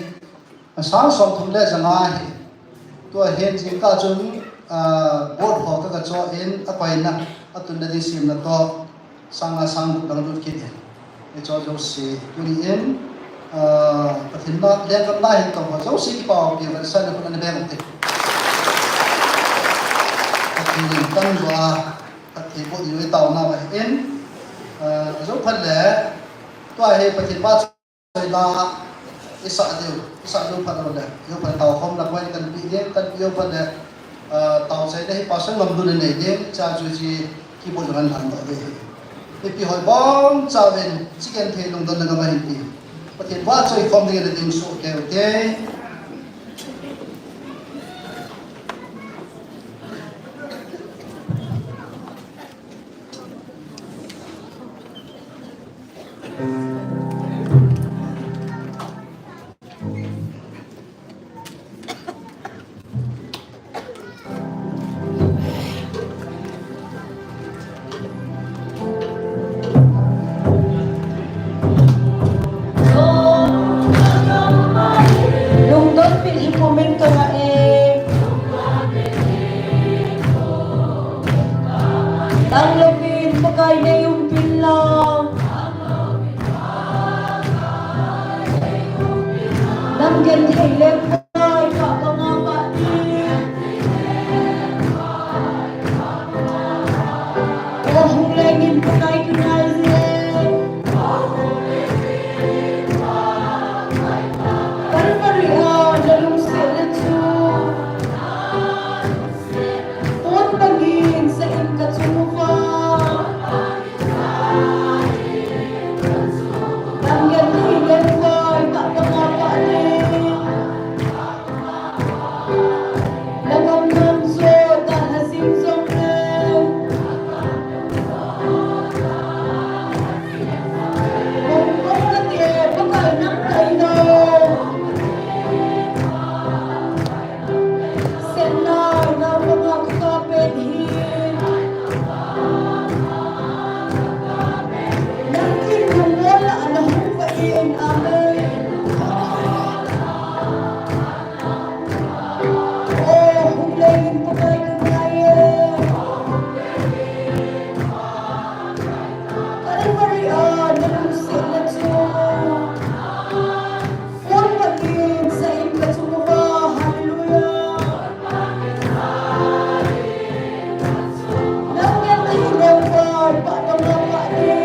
sang somthum le janga hi. Tua hin jingkah chun, ah, board ho ka, ka cho in, akoina, atunna ding semna toh, sang nga sang gup lang lut kit in. Hiche jouse, tuni in, ah, Pathen na, lengkan na hin tong ho jouse kipah pi, van san na kun an beng te. Pathen in kan jo a, Pathen bo i taona ma in, ah, jo phat le, tua hi Pathen pa choi la, i sa diu, i sa diu phat le, jo phat tao khom la koi kan pi ding, kan pi jo phat le, ah, tao chai le hi Pastor Ngamlun nei ding, cha chu chi, keyboard jong ahin lhang doh ve. Mipi hoi bongchan chicken thei lungdon na gam ahin ti. Pathen vahchoi khom ding le ding soh kei u te. Lungdon pil hi moment ka ngah e. Nang louvin Pakai nei um pin lang. Nang genthei leng vai, ka banga ka ti. O hung lengin Pakai tunai je. Calvary a na lungsetna chu. Pon bangin sa in ka chung uva. Nang genthei leng vai, ka banga ka ti. Na gam nam jo, ta na jing jong le. Hong kong ka ti e, Pakai nang kai lo. Sen lai, nang banga ka kap pet hi. Nang in lungmon la na hung va in, amen. O, hung lengin Pakai tunai e. Calvary a na lungsetna chu. Pon bangin sa in ka chung uva, hallelujah. Nang genthei leng vai, ka banga ka ti.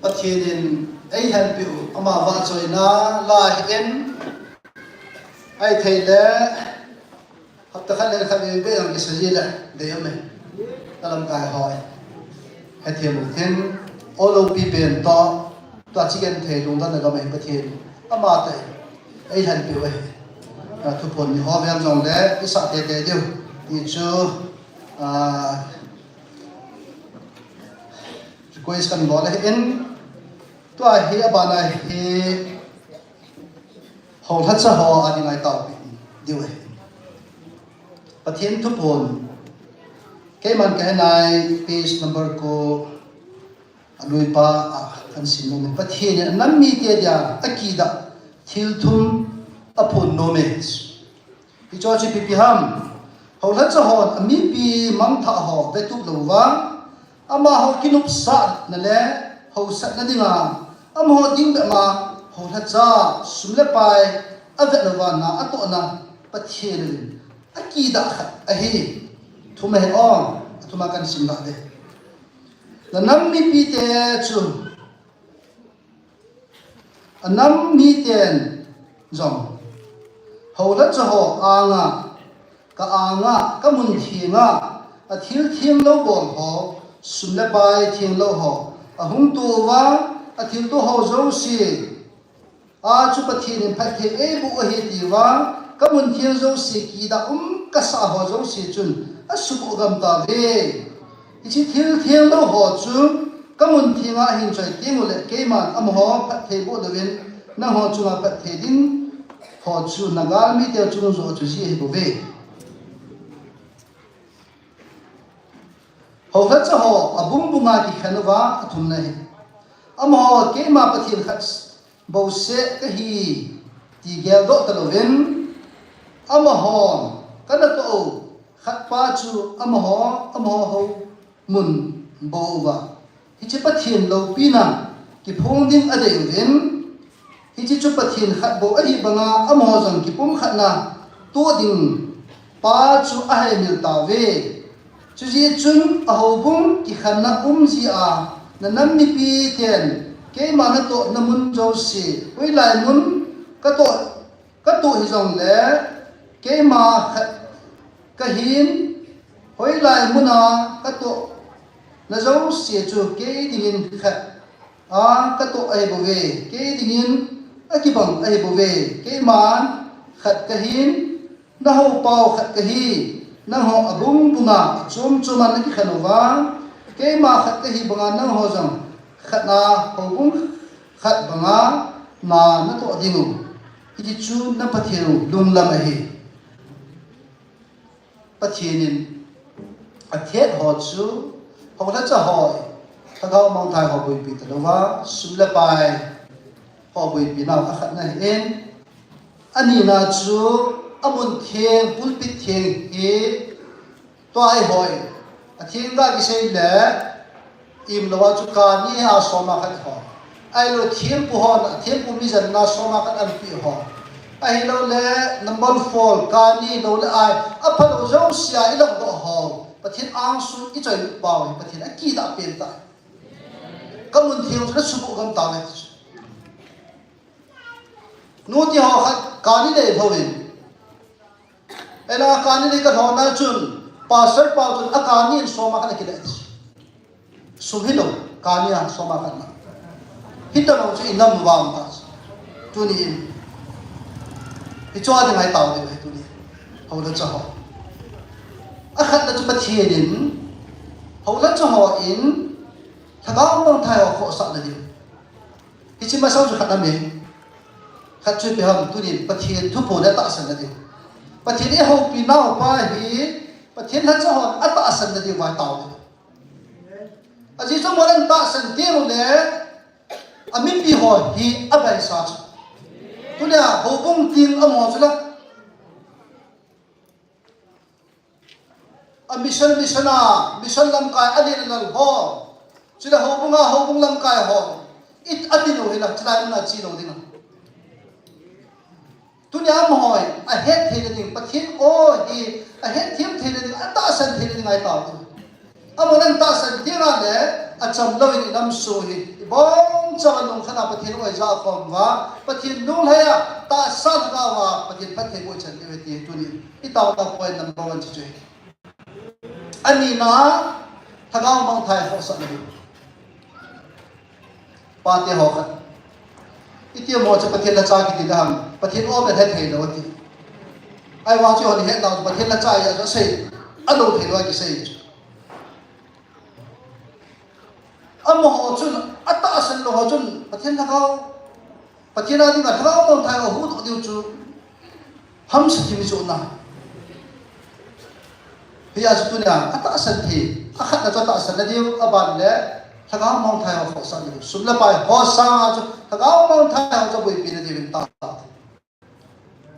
Pathen in eilhenpi u, ama vahchoina la hi in, ahithei le hapta khat le khat vei vei jong kisa ji le dei um e. Ka lamkai ho, hethem u tin, olo pi pen to, tua chi genthei lungdon na gam e Pathen, ama tah in eilhenpi u ahi. A, thuphon ni ho vel jong le isah tete diu ti chu, a, request kan bol ahi in, tua hi abana hi houlhacha ho ading a i taopi diu ahi. Pathen thuphon, keiman ka henai page number ko, alui pa a kan sim nom e. Pathen in anam mite dia akidah thil thum aphon nom e. Hiche chu ipi ipi ham? Houlhacha hon amipi mangthah ho vetup lou uva, amaho kinopsahna le haosatna dinga, amaho ding bep ma houlhacha sum le pai avet lou uva na atohna Pathen in akidah khat ahi. Thum ahi o, athum a kan sim lah ding. Nanam mipite chu, anam miten jong houlhacha ho anga, ka anga, ka mun thenga, athil thenglou bol ho, sum le pai thenglou ho ahung to uva, athilto ho jouse a chu Pathen in phatthei eiboh u ahi tiuva, ka mun theng jouse kidah um kasah ho jouse chun asuboh gam tauve. Hiche thil thenglou ho chu ka mun thenga ahin choi tenguleh keiman amaho phatthei boh louvin, nangho chunga phatthei ding ho chu nagalmite chung joh chu ji ahibouve. Houlhacha ho abungbunga kikhen uva athumna hi, amaho keima Pathen khat bouseh kahi ti geldoh talouvin, amaho kanatoh u khatpa chu amaho, amaho houmun bou uva, hiche Pathen loupina kiphong ding adei uvin, hiche chu Pathen khat bou ahi banga amaho jong kipumkhatna toh ding pa chu aheimil tauve. Chujeh chun ahoubung kikhenna um jeh a, nanam mipi ten keima natohna mun jouse, hoilai mun katoh, katoh hijongle keima khat kahin, hoilai muna katohna jouse chu kei dingin khat a katoh ahibouve, kei dingin akibang ahibouve, keiman khat kahin, nahou pau khat kahi, nangho abungbunga achom choma nakikhen uva, keima khat kahi banga nangho jong khatna houbung khat banga na natoh dingu, hiti chu na Pathen u lunglam ahi. Pathen in athet ho chu, houlhacha ho, lhagao mangthah ho boipi talouva, sum le pai ho boipi nau akhatna ahin, anina chu amun theng, pulpit theng hi, tua eihoi, atheng ga kisei le, imlou a chu kani a soma khat ho. Ahilou thempu hon, thempu mijanna soma khat anpeh ho. Ahiloule number four, kani loule ai, aphalou jousea ilahdoh ho. Pathen angsun ichoi pau hi, Pathen akidah pen tah. Kamun theng chu nasuboh gam tauve ti chu. Nuti ho khat kani lei lhouvin. Eila kani lei kalhona chun, pastor pau chun akani in soma khat akile. Sum hilou, kani a soma khat na. Hitabang chu inam vang ta. Tuni in. Hichea ding ahi tau ding ahi tuni. Houlhacha ho. Akhatna chu Pathen in, houlhacha ho in, lhagao mangthah ho khohsahna ding. Hiche masang chu khat aum e. Khat chu ipi ham, tunin Pathen thuphon atahsanna diu. Pathen eihoupi naupa hi, Pathen lhacha hon atahsanna diu vai tao diu. Ajeh chu amahon atahsan tengule, amipi ho hi abaisa chu. Tunia houbung ting amaho chu la. A mission, mission a, mission lamkai a lin a lal ho. Chule houbung a, houbung lamkai ho. It a tin u hila, chulai mun a chi lou ding a. Tunia amaho hi, ahet theina ding, Pathen o hi, ahet them theina ding, atahsan theina ding ahi tao ding. Amahon atahsan teng le, acham louvin inam sung hi, Bongcham a nung khat a Pathen oi ja khom uva, Pathen lunglhai a, tahsa lhagao a, Pathen phattheiboh chan diu ahi ti tuni i taona point number one chu chu ahi. Anina, lhagao mangthah a khohsah na diu. Pate ho khat. Iti mo chu Pathen lhacha kiti le ham, Pathen um e hethei lou ati. Ahivang chu hon het nau Pathen lhacha ahi a chu asei, alou thei lou a kisei chu. Amaho chun, atahsan lou ho chun, Pathen lhagao, Pathen a dinga lhagao mangthah a huhdoh diu chu, hamsa thim chu na. Hia chu tunia, atahsan thei, akhatna chu atahsan na diu, aban le, lhagao mangthah a khohsah na diu. Sum le pai ho sanga chu, lhagao mangthah a chu boipi na diu in ta.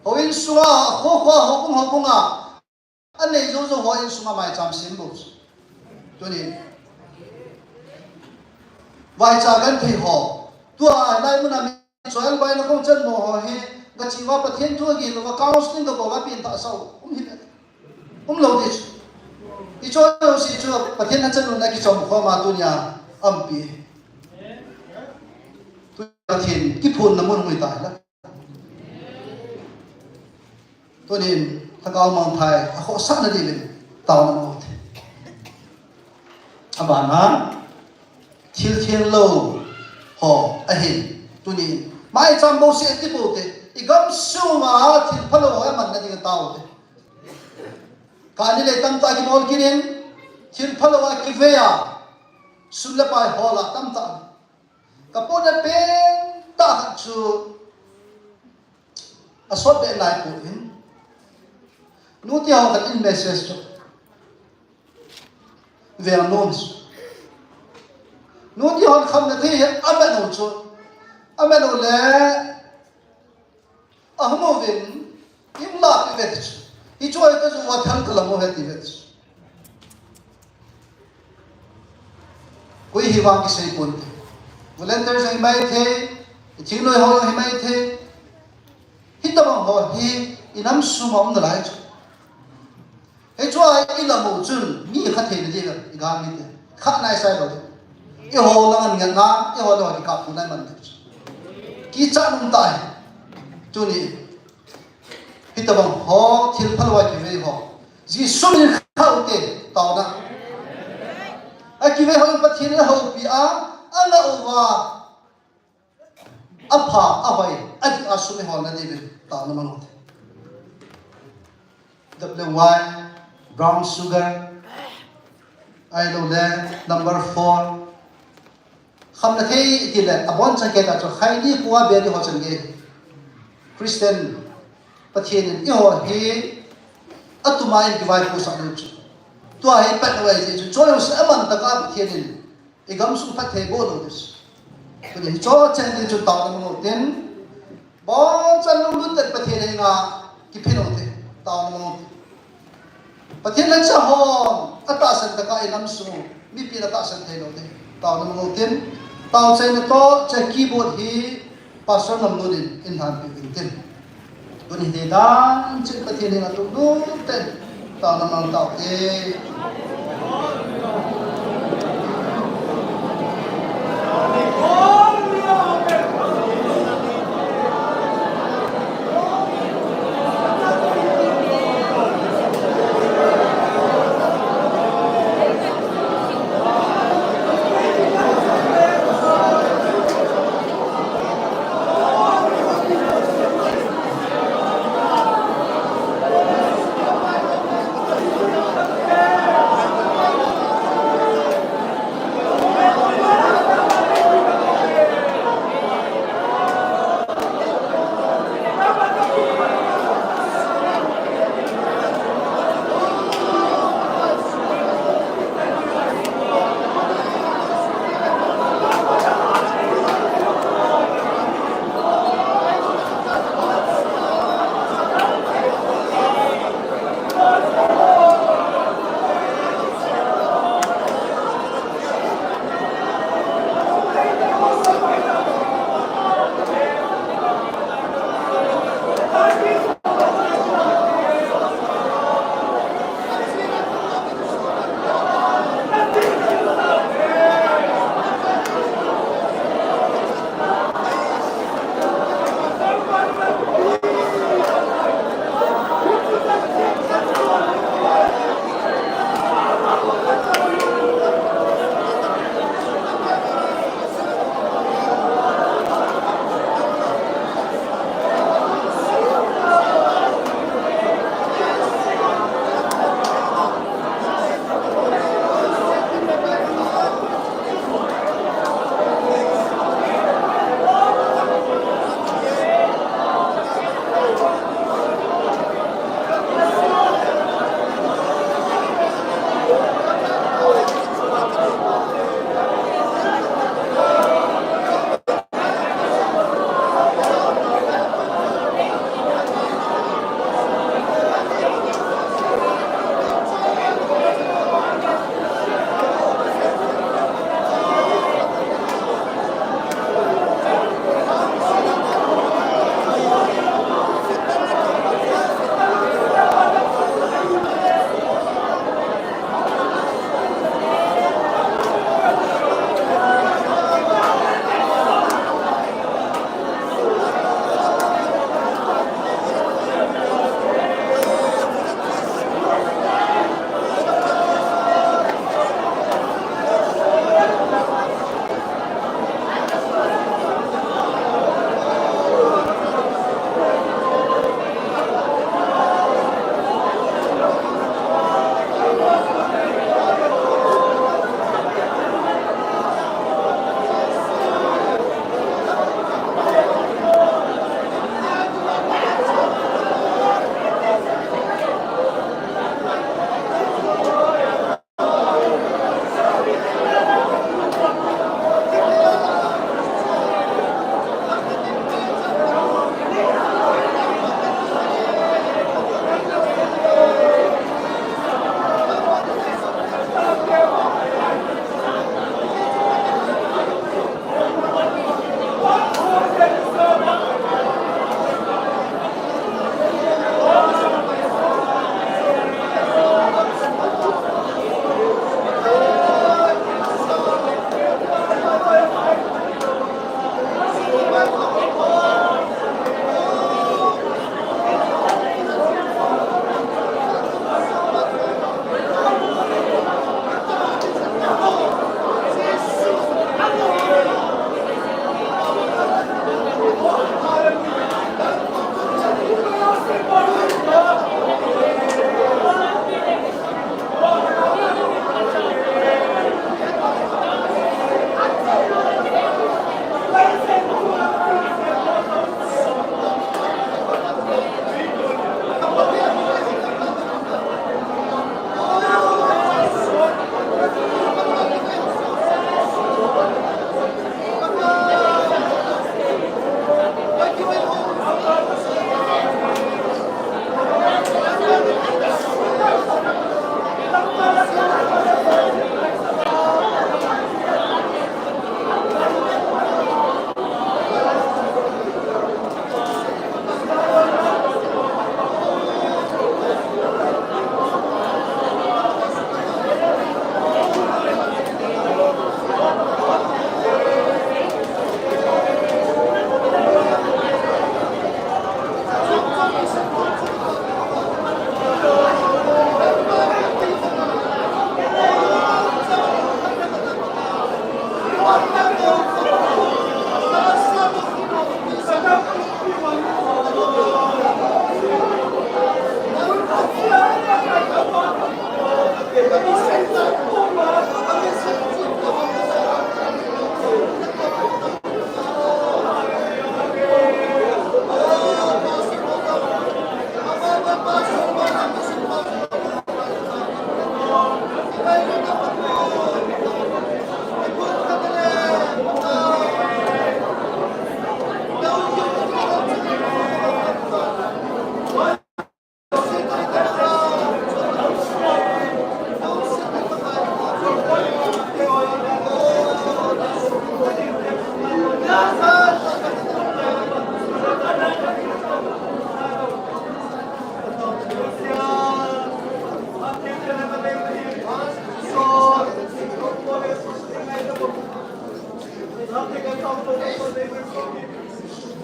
Houin sunga, kho kho, houbung houbunga, anei jou jou ho insunga maicham sem bou chu. Tuni. Vaicha genthei ho. Tua lai muna mi choir bai na kong chan mo ho hi. Gachi uva Pathen thu agih lou va counseling gabol va pin ta sau. Um hi. Um lou ding chu. I choir ho si chu Pathen na chan na kichom khom a tunia. Ampi. Tu Pathen kiphun na mun mui ta la. Tunin, lhagao mangthah a khohsah na diuvin, taona mangthah. Abana, thil theng lou, ho, ahin, tunin, maicham bou seh ti bou te, i gamsunga thil phalou ho aman na ding tao te. Kani le tamtah kibol kit in, thil phalou a kivei a, sum le pai hol a tamtah. Ka pona pen tah khat chu asot be lai pu in. Nuti hon khat in message chu. Veng nom chu. Nuti hon khamna thei hi amet u chu. Amet u le Ahung uvin, imla pi vet chu. Hichu ahi ta chu vathal kalam u heti vet chu. Koi hi vang kisei ponte. Volunteer jong hi mai thei, thingnoi ho jong hi mai thei. Hitabang ho hi inam sung a um nalai chu. Hichu a i lam u chun mi kha thei na ding a, i gam mite. Kha nai sai lou ding. I ho lang an ngen na, i ho lang an kap pu nai man ding chu. Kicha nung tai. Tuni. Hitabang ho, thil phalou a kivei ho. Jesu min kha u te, taona. A kivei ho Pathen in a houpi a, a la uva. Apha, ahoi, adik a sum i holna diuvin, taona mang u te. W Y, brown sugar, ahilou le, number four. Khamna thei ti le, abonchan kei ta chu, khaini pua beri ho chan gei. Christian, Pathen in, i ho hi, atuma in kivaipo sah lou chu. Tua hi pat lou ahi chu, choi ho se aman taka Pathen in, I gamsung phatthei bol lou ding. Tuni hi cho cheng ding chun taona mang u tin. Bonchan lunglut tah in Pathen henga kiphin u tin. Taona mang u tin. Pathen lhacha hon atahsan tah a i gamsung mipin atahsan thei lou ding. Taona mang u tin. Tao chaina toh, cha keyboard hi Pastor Namlun in, in han pi u tin. Tuni hi dan chin Pathen in a tung tung ten. Taona mang tau te.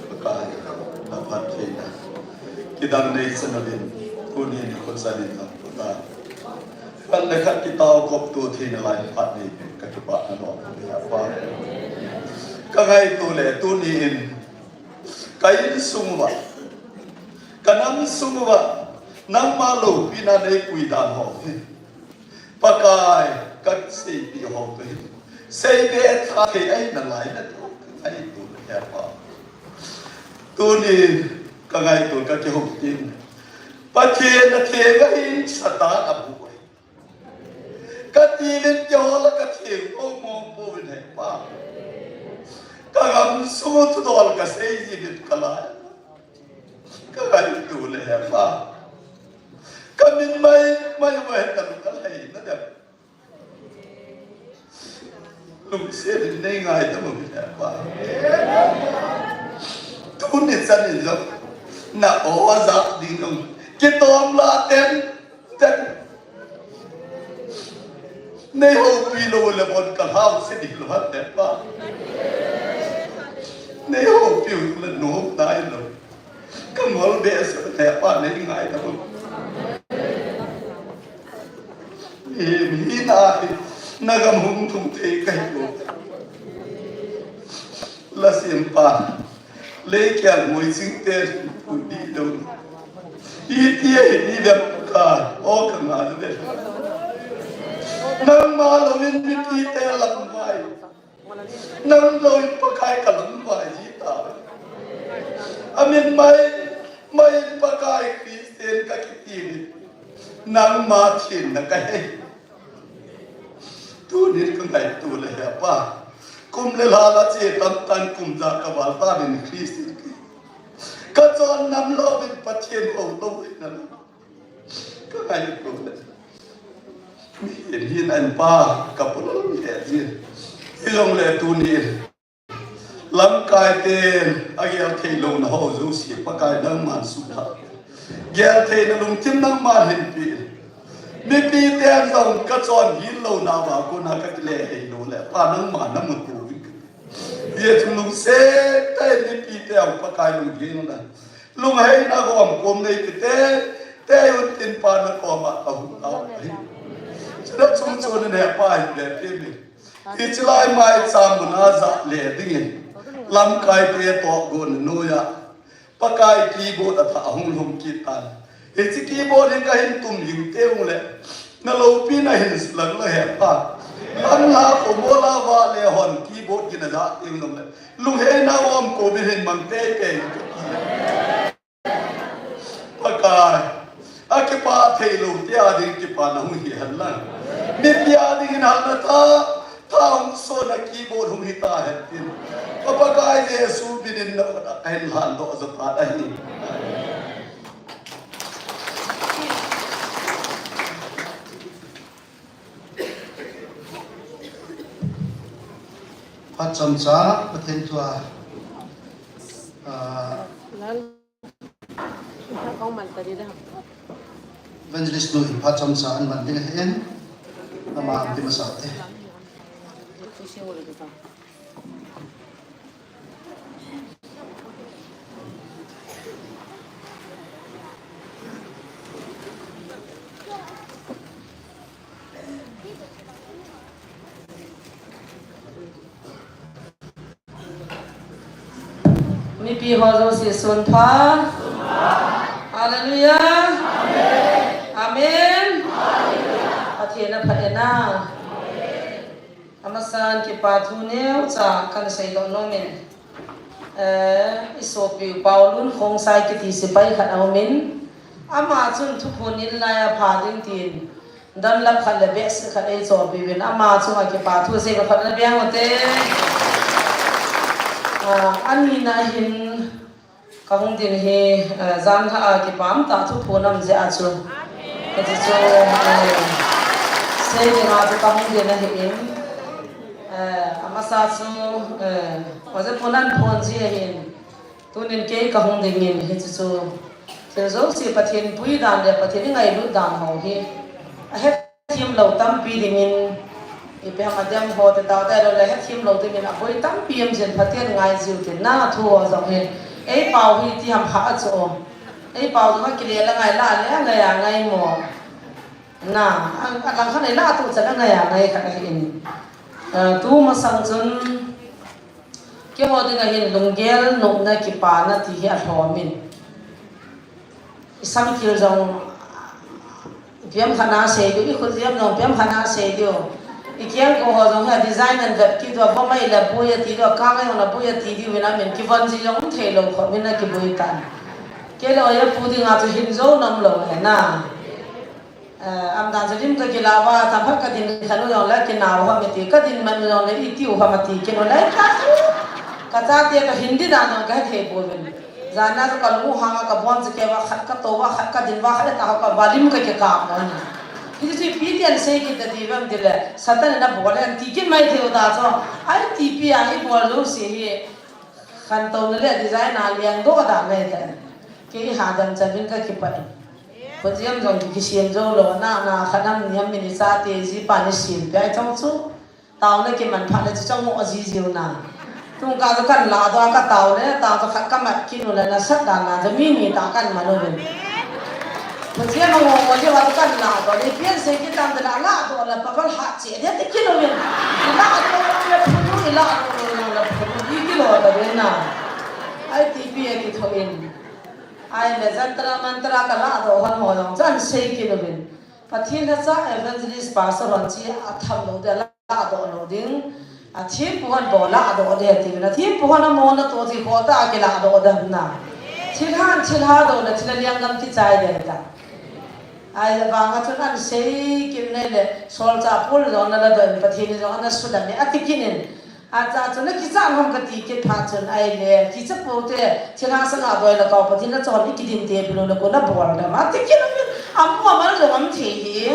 Pakai, na phattheina kidang nei chan uvin, tuni nikho chan in lang puta. Khat le khat kitao khop to theina lai phat nei pen ka kipah na lom. Ka ngaito le tuni in ka insung uva, ka namsung uva, nangma loupina nei pui dan ho hi, Pakai, ka seipeh ho toh hi, seipeh tha thei ahi nalai na toh ka ngaito le he Pa. Tuni ka ngaito ka kihou tin, Pathen a theng ahin Satan a bu ahi. Ka ti uvin kihol a ka theng mong mong pouvin he Pa. Ka gamsung thudol ka sei jing in ka lai. Ka ngaito le he Pa. Ka min mai mai uva he ka lung ka lhai na dem. Lungset in nei ngaidam uvin he Pa. Tuni chan in jong na o ja ding jong kitom la ten ten. Nei houpi lou le bon ka lhau se ding lou he Pa. Nei houpi le nom nai lou. Ka ngol behseh le Pa nei ngaidam uvin. Hi, hi na hi, na gam hung thum thei ka hi lou. La sim Pa, lei kiang moi sing te pui di lou. Hi ti hi ni ve ka, o ka nga ve. Nangma louvin mipi te lam vai. Nang lou in Pakai ka lungvai ji ta. Amin mai, mai in Pakai Christian ka kiti ni. Nangma thin na ka he. Tuni ka ngaito le he Pa. Kum le lha la che tam tan kum ja ka val ta ni Christian ki. Ka chon nam lou in Pathen ho lou in na. Ka ngaito le. Mi hin hin an Pa ka pulol le ji. Hilong le tuni. Lamkai ten a gel thei lou na ho jouse Pakai nangman sutha. Gel thei na lungthim nangman hinpi. Mipi ten jong ka chon hin lou na va ko na ka kile hei lou le. Pa nangman na mu tu. Ye thum lungset tah in mipi te ang Pakai lung hin na. Lungheina gom kom nei kiti, te un tin Pa na koma ahung tao ahi. Chuna chung chun ne Pa hin le ti mi. Hiche lai mai cham mun a ja le dingin. Lamkai te toh gon noiya. Pakai keyboard a tha ahung lhum kit tan. Hiche keyboard hin ka hin tum ling teu le. Na loupina hin sulang la he Pa. Lam la ko mo la va le hon keyboard gin a ja teu nom le. Lungheina gom kom in hin mang tei tei. Pakai. A kipah thei lou te a ding kipana hung hi hen lang. Mipi a ding in hal na tha, tha hung so na keyboard hung hi ta hen tin. Ka Pakai Jesu min in na ka hin lhan doh jo ta ahi. Phat chomcha, Pathen thu a, ah, Evangelist nu in phat chomcha an man ding ahin, ama an ti masa te. Mipi ho jouse sun pha. Hallelujah. Amen. Pathen a pha e na. Amasan kipa thu neocha kan seidoh nom in. Eh, i sopi u Paulun Khongsai kiti sepai khat aumin. Ama chun thuphon in lai a pha ding tin. Don lap khat le behseh khat ei chohpeh uvin. Ama chunga kipa thu sei ka phat na biang u te. Ah, ani na hin Ka hung din hi, eh, jan lha a kipah tah thuphon um jeh a chu. Hiti chu, eh, sei dinga chu ka hung din ahin, Eh, amasa chu, eh, oja punan phon ji ahin. Tunin kei kahung dingin hichu chu. Thil jouse Pathen pui dan le Pathen ingailut dan ho hi. Ahet thim lou tampi dingin. Ipi ham adem ho te tao te lou le het thim lou dingin aboi tampi em jin Pathen ngai jiu tin na thu ho jong hin. Ei pau hi ti ham kha achu. Ei pau jong akile la ngai la le ngai a ngai mo. Na, a, a lang khat nei la tu chan a ngai a ngai khat ahi in. Eh, tu masang chun, keiho dinga hin lunggel nopna kipana ti hi alhom in. Isam thil jong, piam khana sei diu, ikhut jam jong piam khana sei diu. Ikeng ko ho jong hi design an vet kit diu, vo mai la bui ati diu, ka ngai ho la bui ati diu, vin amin kivon ji jong thei lou kho, vin a kibui tan. Kei le oja pu dinga chu hin jo nam lou he na. Eh, amdan chu lim ka kila uva, tam phat ka din khan u jong le kinau ham iti, ka din man u jong le iti u ham ati, kin u le ka, ka chate ka Hindi dan jong ka he thei pouvin. Jan a chu ka lu hang a ka bon chu kei uva khat ka to uva khat ka din uva khat ta ka va lim ka kikap mo ni. Hichu ipi ti an sei kit ta ti vem ti le, Satan in abol e an ti kit mai thei u ta chu, ai ti pi a ibol jouse hi, khantouna le design a liang doh dan ngai ta. Kei ha dam chan vin ka kipah in. Khojam jong ki, kisem jou lou, na, na, khanam niam min i chate jipa ni sem peh chong chu. Taona kiman phat le chu chong mo ji jiu na. Tung ka chu kan la doh a ka tao le, tao chu khat ka mat kit u le nasat dan na chu mi ni ta kan man u vin. Khojam a ngong mo jiu a chu kan la doh le, pian sei kit tam te la la doh le, pa val ha che de ti kit u vin. I la doh le phun u, i la doh le phun u, i kilo ta vin na. Ai ti pi a kitho in. Ai le jantra mantra ka la doh hon ho jong chan sei kit u vin. Pathen lhacha evangelist pastor hon chi a tham lou de la doh lou ding. A thempu hon bol la doh de ti vin. A thempu hon a mo na to chi kho ta a kila doh de na. Thil han thil ha doh na thil a liang gam ti chai de ta. Ai le vang a chun an sei kit ne le solchah Paul jong na la doh in Pathen jong na sudan ne a ti kit in. Acha chun, na kicha ham ka ti kit phat chun, ai le, kicha pou te, thilha sanga boi la kau Pathen na chon i kidin te, bilou na ko na bol da ma, ti kit na, amu amal lo am thei hi.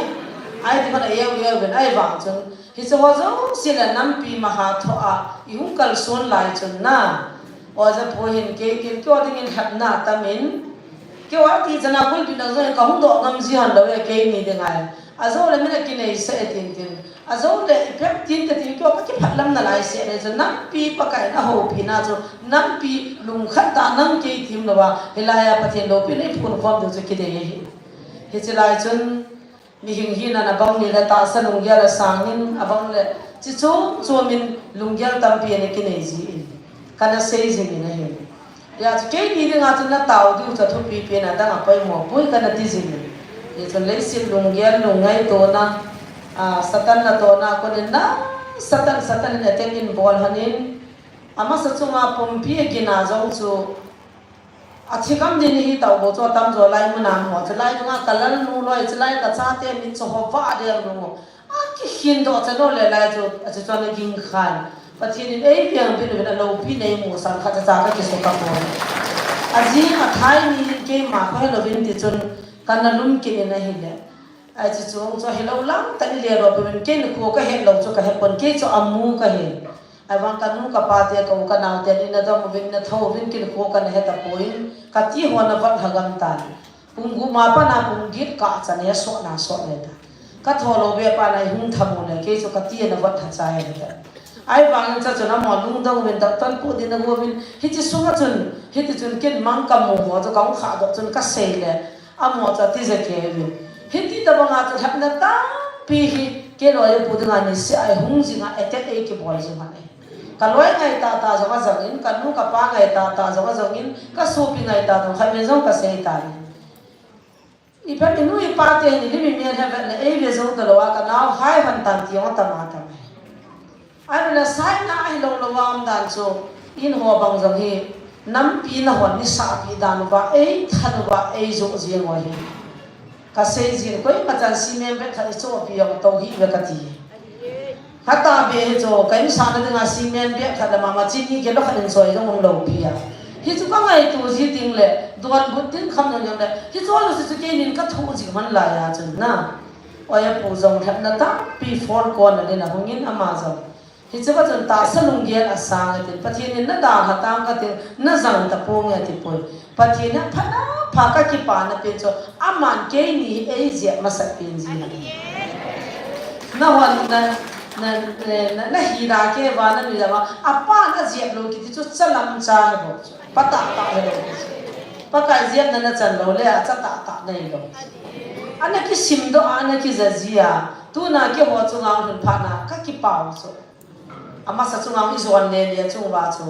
Ai ti khan a eu eu ben, ai vang chun, hiche ho jouse le nampi maha tho a, i hung kalson lai chun na. Oja pu hin kei kin, kei dingin lhepna tamin. Kei a ti chana kulpi na jong ka hung doh ngam ji han lou e keini dinga. Ajou le min a kinei sah e tin tin. Ajou le ipi ham tin ka ti kei a ka kiphat lam nalai sah le chu nampi Pakai in ahoupi na chu nampi lungkhat tah nang kei thim lou a hilai a Pathen loupina i phun khom diu chu kidei ahi. Hiche lai chun mihing hina na bang ni le tahsa lunggel a sangin abang le chi chom chom in lunggel tampi ana kinei ji in kana sei jing in ahi. Hijeh chun keini dinga chun na tao diu chu thupi pen a dang a poimo poi kana ti jing in. Hichun leiset lunggel lungngaitona, a, Satan natohna kon in na Satan, Satan in attack in bol hon in amasa chunga pumpi a gin a jong chu athi gam din hi tao bou chu atam jo lai mun a mo chu lai dunga ka lalnu loi chu lai ka chate min chu ho va ding lou. Akikhin doh cha lou le lai chu, achu chu ana ging khan. Pathen in ei veng bin vin a loupi nei mu sang khat cha cha ka kisu ka pon. Ajing athai ni in keima kho he louvin ti chun kana lum kit in ahile. Ai chu chu chu helou lang tani le ro pin kei nikho ka het lou chu ka he pon kei chu amu ka he. Ahivang ka nu ka pa te ka u ka nao te ni na dong vin na tho vin kei nikho kana he ta poi. Ka ti ho na vat ha gam tan. Pung gup ma pat na pung get kah chan a sot na sot le ta. Ka tho lou be pat na i hung tham u le, kei chu ka ti a na vat tha chai le ta. Ahivangin cha chun amaho lungdong uvin doctor pu din a go uvin, hiti sunga chun, hiti chun kin mang ka mu ho chu ka hung khah doh chun ka sei le, amaho chu ati je kei uvin. Hiti tabang a chu lhepna tampi hi, kei loi pu dinga ni se a i hung jing a attack ei kibol jing a. Ka loi ngai tah tah jong a jang in, ka nu ka pa ngai tah tah jong a jang in, ka sopi ngai tah jong khat vei jong ka sei tan. Ipi ham i nu i pa te hin i lim i mel he vet le, ei ve jou ta lou a, ka nao hai hon tan ti jong a tam a tam e. Ahile saina ahi lou lou a um dan chu, in ho bang jong hi, nampi na hon ni sahpi dan uva, ei than uva, ei joh jing u ahi. Ka sei jin, koima chan cement bag khat i chohpi jong tou hih ve ka ti. Hata be hi chu, ka insahna dinga cement bag khat le mama chini kilo khat in choi jong um lou pi a. Hichu ka ngaitu ji ding le, donbut ding kham jong jong le, hichu lu si chu keinin ka thu ji man lai a chun na. Oja pu jong lhepna tampi phone kon a din a hung in ama jong. Hiche pa chun tahsa lunggel asang atin, Pathen in nadalha tang kating, najang taponge atipoi. Pathen in phat na pha kakipana pen chu, aman keini hi eijep masat pen jin ahi. Nahon na, na, na, na, nahi da kei uva, nanui da uva, apan ajep lou kiti chu chalam cha ahi bou chu. Pa tahtah ahi lou chu. Pakai jepna nachan lou le, acha tahtah nahi lou. Ana kisimdoh a, ana kija ji a, tuna keiho chunga lhun phat na kakipah u chu. Amasa chunga ijon le le chung uva chu,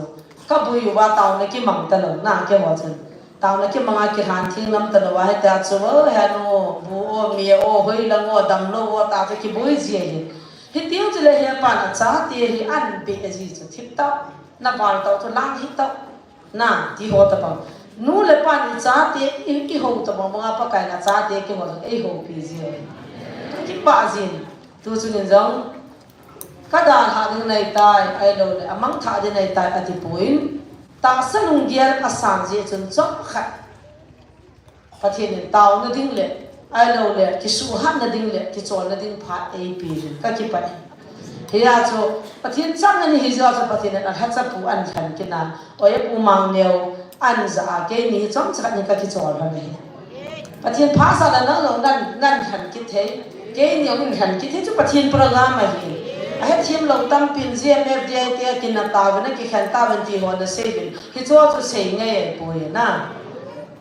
kaboi uva taona kimang talou na keiho chun. Taona kimang a kilhan theng lam talou a, hitia chu, o, henu, bu o, me o, hoilang o, damlou o, tia chu kiboi ji ahi. Hitiu chule hepan achate hi anbeh ji chu, thip tah, naval tah chu lang hi tah. Na, ti ho tabang. Nu le pan ichate, i, ihou tabang banga Pakai in achate kihou, eihoupi ji. Kakipah jin. Tu chun in jong, kadalha ding nahitai, ahilou le, amangthah ding nahitai, atipoi. Tahsa lunggel asang ji chun chomkhat. Pathen in taona ding le, ahilou le, kisuhatna ding le, kicholna ding phat eipeh in, kakipah e. Hia chu, Pathen chang ani hijeh a chu Pathen in alhacha pu anlhen kit na, oiya pu Mangneo anja a, keini hi chomcha khat in kakichol lhon ahi. Pathen phasah le nang jong nan, nan lhen kit thei, keini jong in lhen kit thei chu Pathen program ahi. Ahethem lou tampin G M F D I te a kina tauvin, akikhen tauvin ti ho nasei uvin. Hichu chu sei ngai ahipoi na.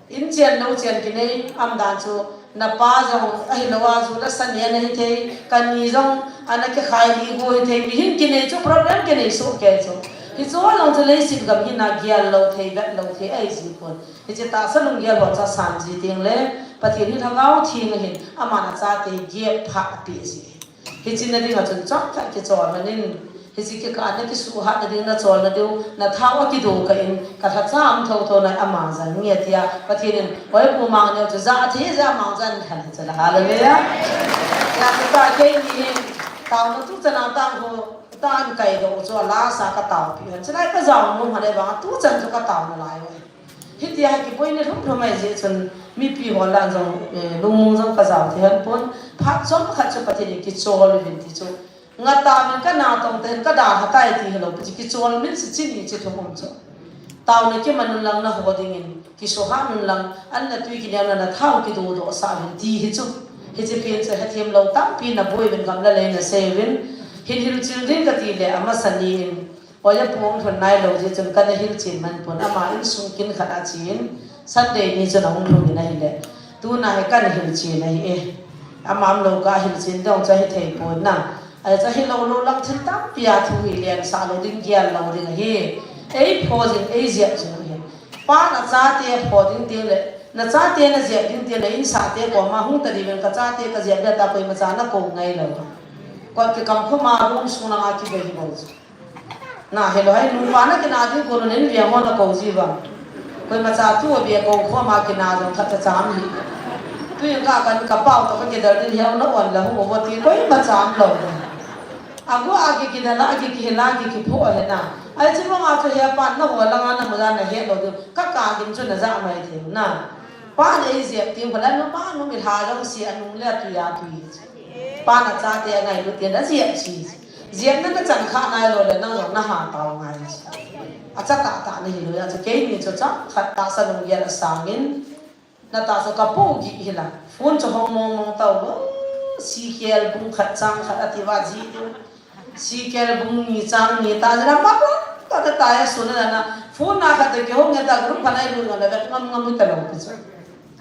In chen lou chen kinei, umdan chu, napa jong ahilou a, ju le sa neh nahi thei, kani jong ana kikhai lih go hithei, mihem kinei chu problem kinei soh kei chu. Hichu jong chu leiset gam hi na gel lou thei, vet lou thei ahi ji pon. Hiche tahsa lunggel ho chu asang ji teng le, Pathen hi Lhagao Theng ahin, aman achate gel pha apeh ji. Hiche na dinga chun chomkhat kichol lhon in, hiche kikah na kisuhatna ding, nacholna ding, nathao akido kah in, kalhacha um thotho nai ama jal nge tia, Pathen in, oi pu Mangneo chu ja thei ja mang jan khan hiche la, hallelujah. Ya chu ta keini hin, taona tu chana tang ho, ta in kaidoh chu ala sa kataopi, hiche lai kajao nom hale vang, tu chan chu kataona lai uvin. Hitia hi kiboina lhum lhum ahi jeh chun mipi ho lah jong, eh, lungmong jong kajao thei hon pon, phat chomkhat chu Pathen in kichol uvin ti chu. Ngah tauvin kana tong tahin kadalha tai ti hilou, pi chu kichol min si chini chi thum um chu. Taona kiman un lang naho dingin, kisuhat un lang, an natui kineo na nathao kidodoh sah uvin ti hi chu. Hiche pen chu hethem lou tampi naboi uvin gamla lei nasei uvin. Hin hilchen ding kati le amasa ni in. Oiya pu hung lhun nailou jeh chun kana hilchen man pon, ama insung kin khat a chen, Sunday ni chun ahung lhung in ahile. Tuna hi kana hilchen ahi e. Ama umlou kah a hilchen ding chu ahithei pon na. Ahi chu ahilou lou lang thil tampi a thu hi lensah lou ding, gel lou ding ahi. Eipho jing, eijep jing ahi. Pan achate pho ding teng le, nachate najep ding teng le, insahte koma hung tadi uvin kachate kajep le ta koimacha nakou ngailou. Kot kikam khoma room sung langa kibe hi bou chu. Na, hilou hai, nupa nakina ding kon in veng ho nakou ji uva. Koimacha tu a bia kou khoma kina jong khat cha cham hi. Tui ka kan kapao toh kakidel ding hiau na on la hung uvo ti koimacha umlou. Agu agi kidel a, agi kihil a, agi kipho ahi na. Ahi chu mong a chu hia pan naho langa namu ja nahet lou diu. Kaka gin chu naja mai thei na. Pan eijep teng phat la numa numi lha jong si anung le atui atui. Pan achate angailut teng najep ji. Jepna nachan kha nailou le nang jong naha tao ngai. Acha tahtah nahi lou a chu keini chu chomkhat tahsa lunggel asang in. Natahsa kapo gih hila. Phone chu hong mong mong tauve. Sikel bung khat chang khat ati uva ji diu. Sikel bung ni chang ni ta jila ma ta ta ta ya sun na na. Phone na khat te kihong nge ta group khat nai lu na vet ngam ngam ta lou pi chu.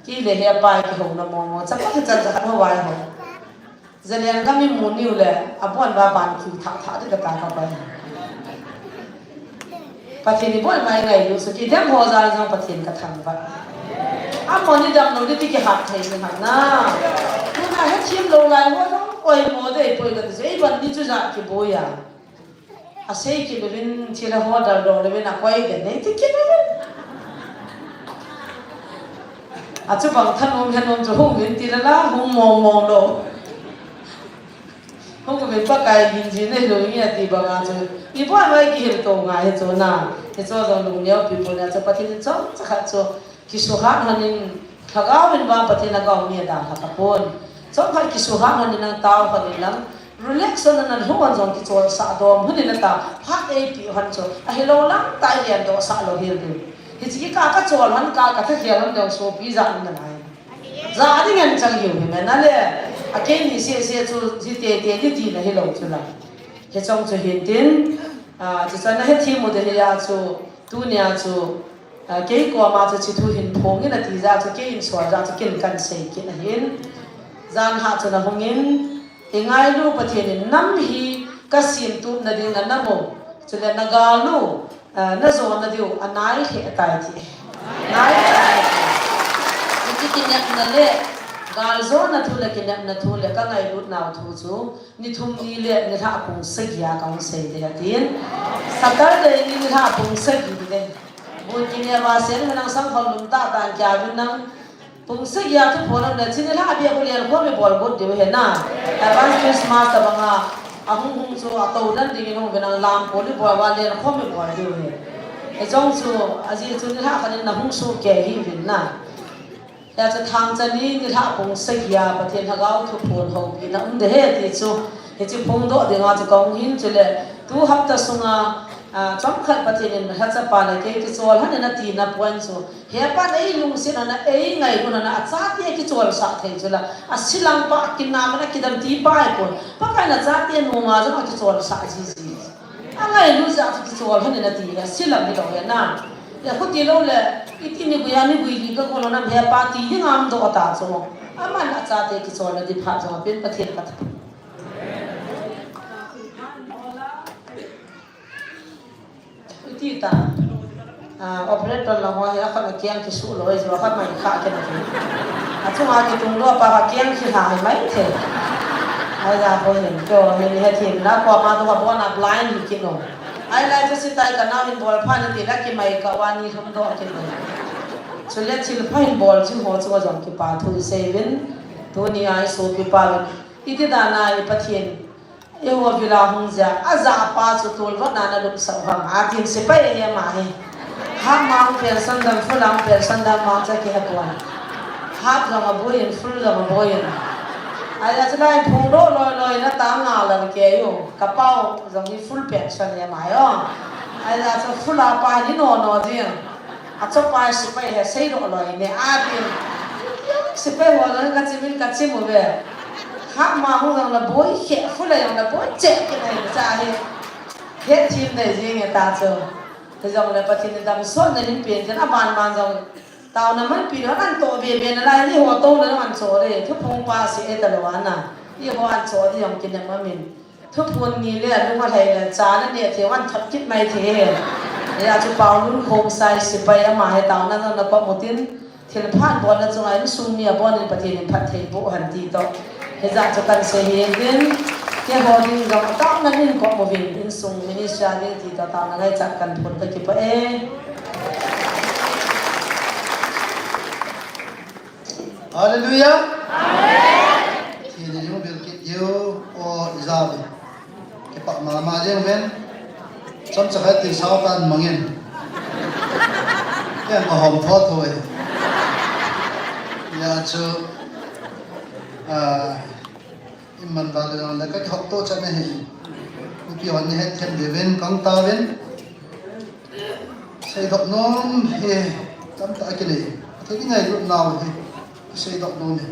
Kile hepa kihouna mong mong. Chapa kichan cha khat ho vai ho. Zalen gam imu niu le, abon ba ban kiu thah thah ding kata kapai. Pathen in bol mai ngailu, so kidem ho jal jong Pathen kathangvah. Amani damlou ding ti kihat thei ni ham na. Tuna hethem lou lai ho jong oimo dei poi kati chu, eiban ni chu jat kiboi a. Asei kit uvin, thil aho dal dol uvin, akoi den nei ti kit uvin. Achubang thanom henom chu hung uvin ti lala, hung mong mong lou. Hung uvin Pakai ginji neilou nge ati banga chu. Iboi mai kihil to ngai hi chu na. Hichu jong lungneo pi pon a chu Pathen in chomcha khat chu. Kisuhat lhon in, Lhagao in vang Pathen Lhagao mi adalha tapon. Chomkhat kisuhat lhon in nang tao lhon in lang, Rolex hon ana lhung hon jong kicholsah dom hon in ata, phat eipe hon chu, ahilou lang ta i lendoh sah lou hel diu. Hiche kikah kachol hon ka, katha khel hon jong sopi jat um nalai. Ja ding anchang hiu hi men ale. A keini sese chu, ji tete di tina hilou chu la. Hichong chu hintin, a, chuchan ahethem u ding ahi a chu, tunia chu, a, kei koma chu hiche thu hin phong in ati jeh a chu, kei in sol jeh a chu, ken kan sei kit ahin. Jan hah chun ahung in, i ngailu Pathen in nam hi ka semtup na ding na nam u, chule na gal u, a, na jona diu, anai lheh tai ti. Nai lheh tai ti. Hiche kinepna le, gal jona thu le kinepna thu le, ka ngailut nau thu chu, ni thum ni le nilhah pung sagi a kahung sei ding ahi tin. Saturday ni nilhah pung sagi ding ahi. Bun kinep a sen nang sang khol lum tah tah in kia vin nang pung sagi a thuphon um le hiche nilhah bep u lenkhom i bol got diu ahi na. Advance Christmas tabang a, ahung hung chu atou den ding in hung vin nang lam kol i bol uva lenkhom i bol diu ahi. Hichong chu, ajeh chu nilhah khat in nahung soh kei hih uvin na. Hijeh chun thangcha ni nilhah pung sagi a Pathen Lhagao thuphon houpina um ding ahi ti chu, hiche phongdoh dinga chu kahung hin chule, tu hapta sunga, a, chomkhat Pathen in lhacha pa le kei kichol hon in atina point chu, hepa in eilungset hon a, eingailun hon a, achate kicholsah thei chu la, ase lang pa, kinam in akidam ti pa ahipon, Pakai in achate nunga jong akicholsah jiji. Angailu jeh a chu kichol hon in ati le, ase lang hilou hi na. Le khuti lou le, iti ni gui a ni gui li ka gon lou nam hepa ti ding am doh ta chu. Aman achate kicholna di phat jong apen Pathen ka thap. Iti ta. A, operator la ho hi akhon akeng kisuh lou, ajo akhon mai kha kena ki. Achunga kitung lou pa akeng kihla hi mai the. Aija ho hin, keo hin hethem na, koma tu ka bon a blind hi kit u. Ahilai chu sitai ka nao hin bol pha ni ti la kimai kah uva ni thum doh kit u. Chule thilpha hin bol jing ho chunga jong kipa thu i sei uvin. Tuni a i sopi pa uvin. Iti dan a i Pathen Eiho vil a hung jeh a, ajah pa chu tolvah na na lupsah u ham, atin sepai ahi ama hi. Half ma hung pension dam, full a hung pension dam ma cha kihe pon. Half jong aboi in, full jong aboi in. Ahia chulai phongdoh loi loi na ta nga lal kei u. Ka pau jong hi full pension ahi ama hi o. Ahia chu full a pa hi no no jing. Achopa sepai hi seidoh loi ne, atin. Sepai ho jong kachim in kachim uve. Half ma hung jong la boi khe, full a jong la boi cheh kit ahi cha hi. Hethem dei jing e ta chu. Hijongle Pathen in damsotna hin pen tin aban ban jong. Taona manpi lou, an toh be be nalai, eiho touna jong an cho le. Thuphong pa se e talou ana. Eiho an cho di jong kinem amin. Thuphon ni le, alung alhai le, cha le neh thei, van thot kit mai thei. Hia chu Paulun Khongsai sepai ama hi taona jong na kop u tin, thilpha bolna chunga insung mi abonin Pathen in phatthei boh hen ti toh. Hijeh chun kan sei hi tin, keiho ding jong taona in kop uvin, insung ministry a ding ti toh taona ngaichat kan phon ka kipah e. Hallelujah. Amen. Thina jong bil kit diu, o ija ve. Kipah mama jeng ven. Chomcha khat ti sao kan mangin. Kei ka hom tho tho e. Hia chu, a, Iman val le jong le ka kihop to chan ahi. Mipi hon ni het them diuvin kang tauvin. Seidoh nom hi tamtah kinei. Thei ngailut nau hi. Seidoh nom hi.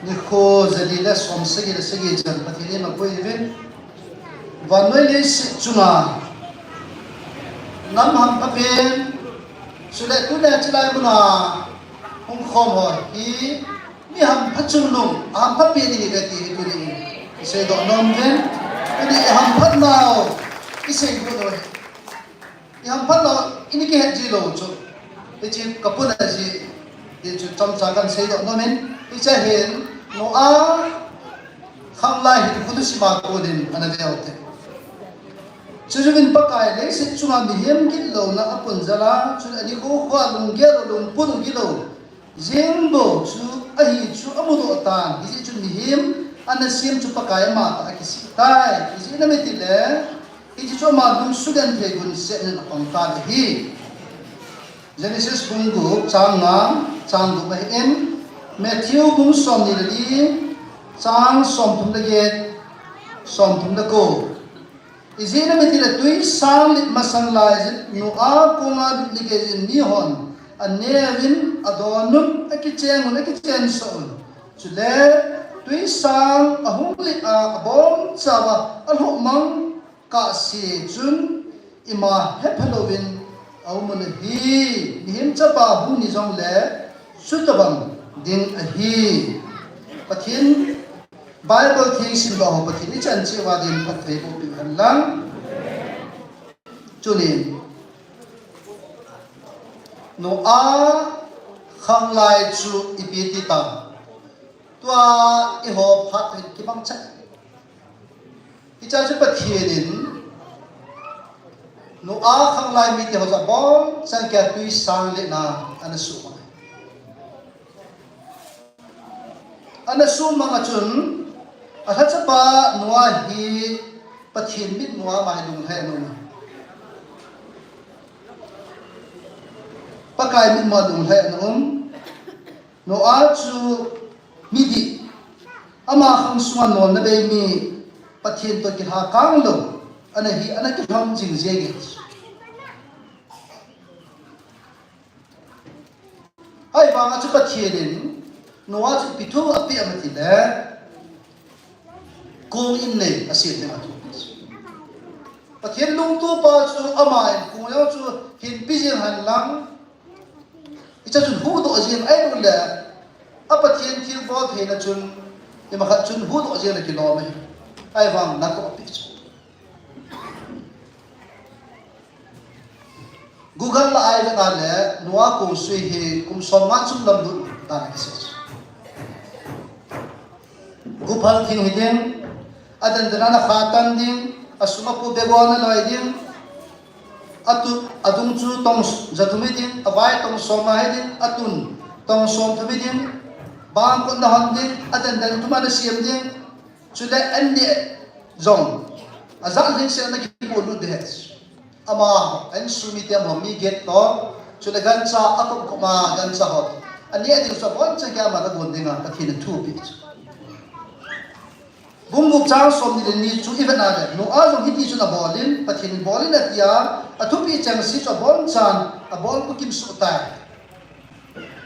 Nikho jali le som sagi le sagi chan Pathen in apui uvin. Vannoi leiset chunga nam hampha pen, chule tule chulai muna hung khom ho hi mi hampha chungnung, ahampha pen ihi ve ti hi tuni i seidoh nom uvin, tuni i hamphat nau i seidoh nom uvin. I hamphat lou, i ni kihet ji lou chu. Hiche ka puna ji, hichu chomcha kan seidoh nom in, hiche hin, Noah, khanglai hinkho thusim a konin ana ve u te. Chujouvin Pakai leiset chunga mihem gitlouna apun jal a, chun ani kho kho a lunggel u lungput u gilou. Jeng bou chu ahi chu amudoh tan, hijeh chun mihem ana sem chu Pakai ama tah a kisih tai. Ijeh inem itile, hiche chu ama lung sugenthei gun seh nin apang tan ahi. Genesis bung gup chang nga, chang gup ahin, Matthew bung somni le li, chang somthum le get, somthum le ko. Ijeh inem itile twisang lit masang laijin Noah konga lut ni geijin mihon aneuvin, adonun, akicheng un, akichensah un. Chule twisang ahung lit a abonchauva alhohmang kahse chun ima hepha louvin aum un ahi. Mihem Chapa hung ni jongle chutobang ding ahi. Pathen Bible theng simdoh ho Pathen ichan cheh uva din phatthei boh peh hen lang. Tunin Noah khanglai chu ipi ti tam? Tua eiho phat hin kimangcha. Hiche chu Pathen in Noah khanglai mite ho chu abonchan kia twisang letna ana sumang. Ana sumang a chun, alhachapa Noah hi Pathen mitmu a ama hi lunglhai ana um. Pakai mitmu a lunglhai ana um. Noah chu midih, ama khang sunga nolna bei mi, Pathen toh kilha kanglou ana hi, ana kilhom jing jenge. Ahivanga chu Pathen in Noah chu ipi thu apeh ham itile, kong in nei asem ding a thu. Pathen lungtupa chu ama in kong jong chu hinpe jeng hen lang, hiche chun huhdoh jeng ahilou le, a Pathen thilbol theina chun, imakhat chun huhdoh jeng le kilom ahi. Ahivang natoh apeh chu. Google la a ivet a le, Noah kong sui hi kum somnga chunglam lut dan akisei chu. Guphal thing hiding, aden den a ana khatan ding, asum apu begon aloi ding, atu, adung chu tong jathum hiding, avai tong som nga hiding, atun tong somthum hiding, bangkot ana hon ding, aden den thum ana sem ding, chule aneh jong ajat lhingset ana kipolut ding ahi. Ama insung mite ho mi get toh, chule gancha akhop khop ma gancha ho, aneh ding chu abonchan kia ama agon dinga Pathen in thu apeh chu. Bung gup chang somni le ni chu ivet a le, Noah jong hiti chun abol in, Pathen in bol in atia, athupi chengse chu abonchan abol bukim soh tai.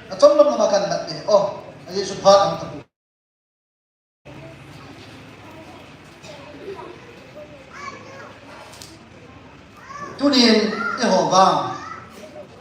Achom lam lama kahin mat e, o, ajeh chu phat aum tapoi. Tunin eiho vang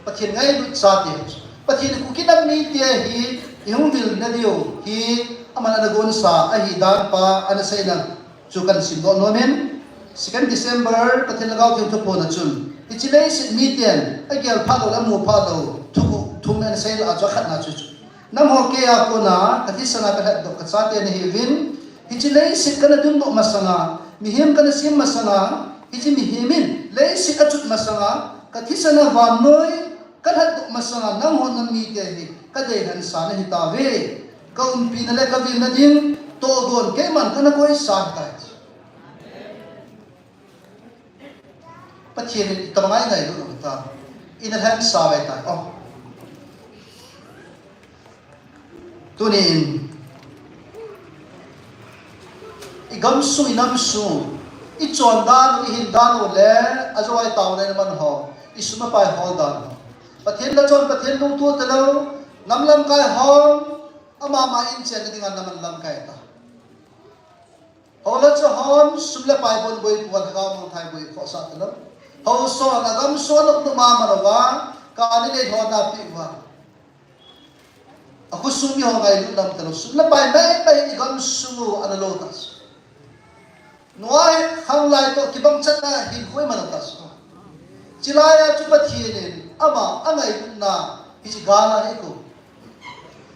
Pathen ngailut chate, Pathen in Kuki nam mite hi ihung vilna diu hi aman ana gonsa ahi dan pa ana seina chu kahin simdoh nomin, second December Pathen Lhagao Theng thuphon a chun, hiche leiset miten agel phat lou le amu phat lou thuguh thum ana sei lah a chu akhatna chu chu, nangho keia kona kathisan a kalhatdoh kachate nahiuvin, hiche leiset kana dundoh masanga, mihem kana sem masanga, hiche mihem in leiset achut masanga, kathisan a vannoi kalhatdoh masanga, nangho nam mite hi kadei lhensa nahitauve. Kaumpina le kavilna ding tohgon keiman kana koisa ahitai. Pathen in itobang a ingailut u hitam? Ina lhensa u ahitai. O. Tunin, igamsung, inamsung, ichon dan u, ihin dan u le, ajou a itaona ina man ho, isum apai hol dan u, Pathen lachon, Pathen lungtup talou, nam lamkai hon, ama ama in chenna dinga naman lamkai ta. Hou le chahon, sum le pai bon boi pua, lhagao mangthai boi khohsah talou. Hou son, agamsung a nopnop a man uva, kani le lhona pi uva, akhosung miho ngailut lam talou. Sum le pai mei mei igamsung u ana lo ta chu. Noah khanglai toh kibang chatna hinkho iman u ta chu. Chulai a chu Pathen in ama angailutna hiche gal a akou.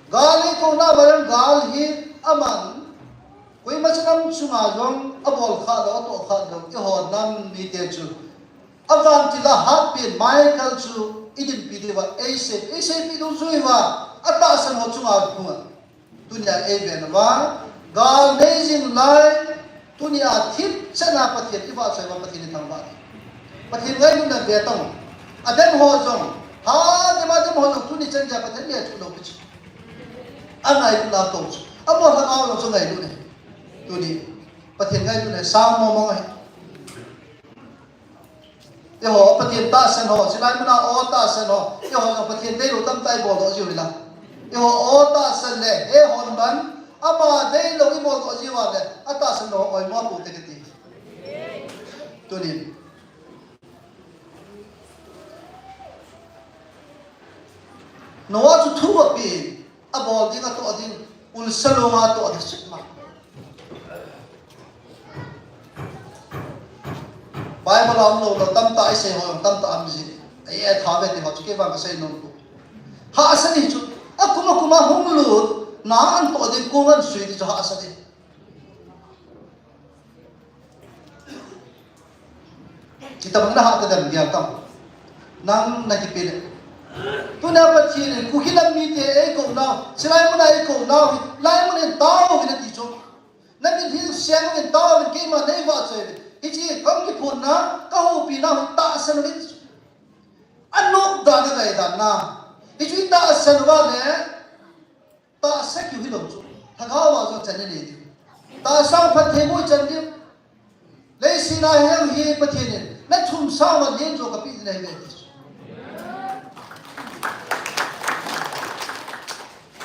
Gal a akouna vang gal hi aman koima cha nam chunga jong abol kha lou, atoh kha lou, eiho nam mite chu avantil a hatpen Michael chu idinpi diuva eisei, eiseipi dungjuiuva atahsan ho chunga phunga. Tunia eiven uva, gal nei jing lai, tunia thipchan a Pathen ivahchoi uva Pathen ithangvah ding. Pathen ngailutna ve tang. Adang ho jong, Ha, dima dima ho jong tuni chan geiya Pathen le chu lo pi chu. Angailutna to chu. Amo lhagao jong chu ngailut ne. Tuni Pathen ngailutna sang mong mong ahi. Eiho Pathen tahsan ho, chulai muna o tahsan ho, eiho jong Pathen deilou tamtah ibol doh jiu hila. Eiho o tahsan le, eihon ban, ama deilou ibol doh jiu a le, atahsan lou oimo pou te kati. Tunin. Noah chu thu apen, abol ding atoh ding, ulsa longa atoh ding sek ma. Bible a umlou lou tamtah isei ho, tamtah um ji. Ei, ei, tha ve ti ho chu kei vang kasei nom pou. Hahsa ni chu, akum akum a hung lut, na an toh ding kong an sui ti chu hahsa ni. Kitabang na hah ta dem dia tam. Nang na kipe le. Tuna Pathen in Kuki lam mite eikou nau, chulai muna eikou nau, hilai mun in tao hi nati chu. Na min hi siang in tao in keima nei vahchoi ve. Hiche kong kiphonna, kahoupi nau hi tahsan in. Anop dan a ngai dan na. Hichu tahsan uva le. Tahsa kiu hilou chu. Lhagao a jong chan inei diu. Tahsa phatthei mu chan diu. Leiset a hiang hi Pathen in, na thum sang a len jo kapeh ding ahi ve ti chu.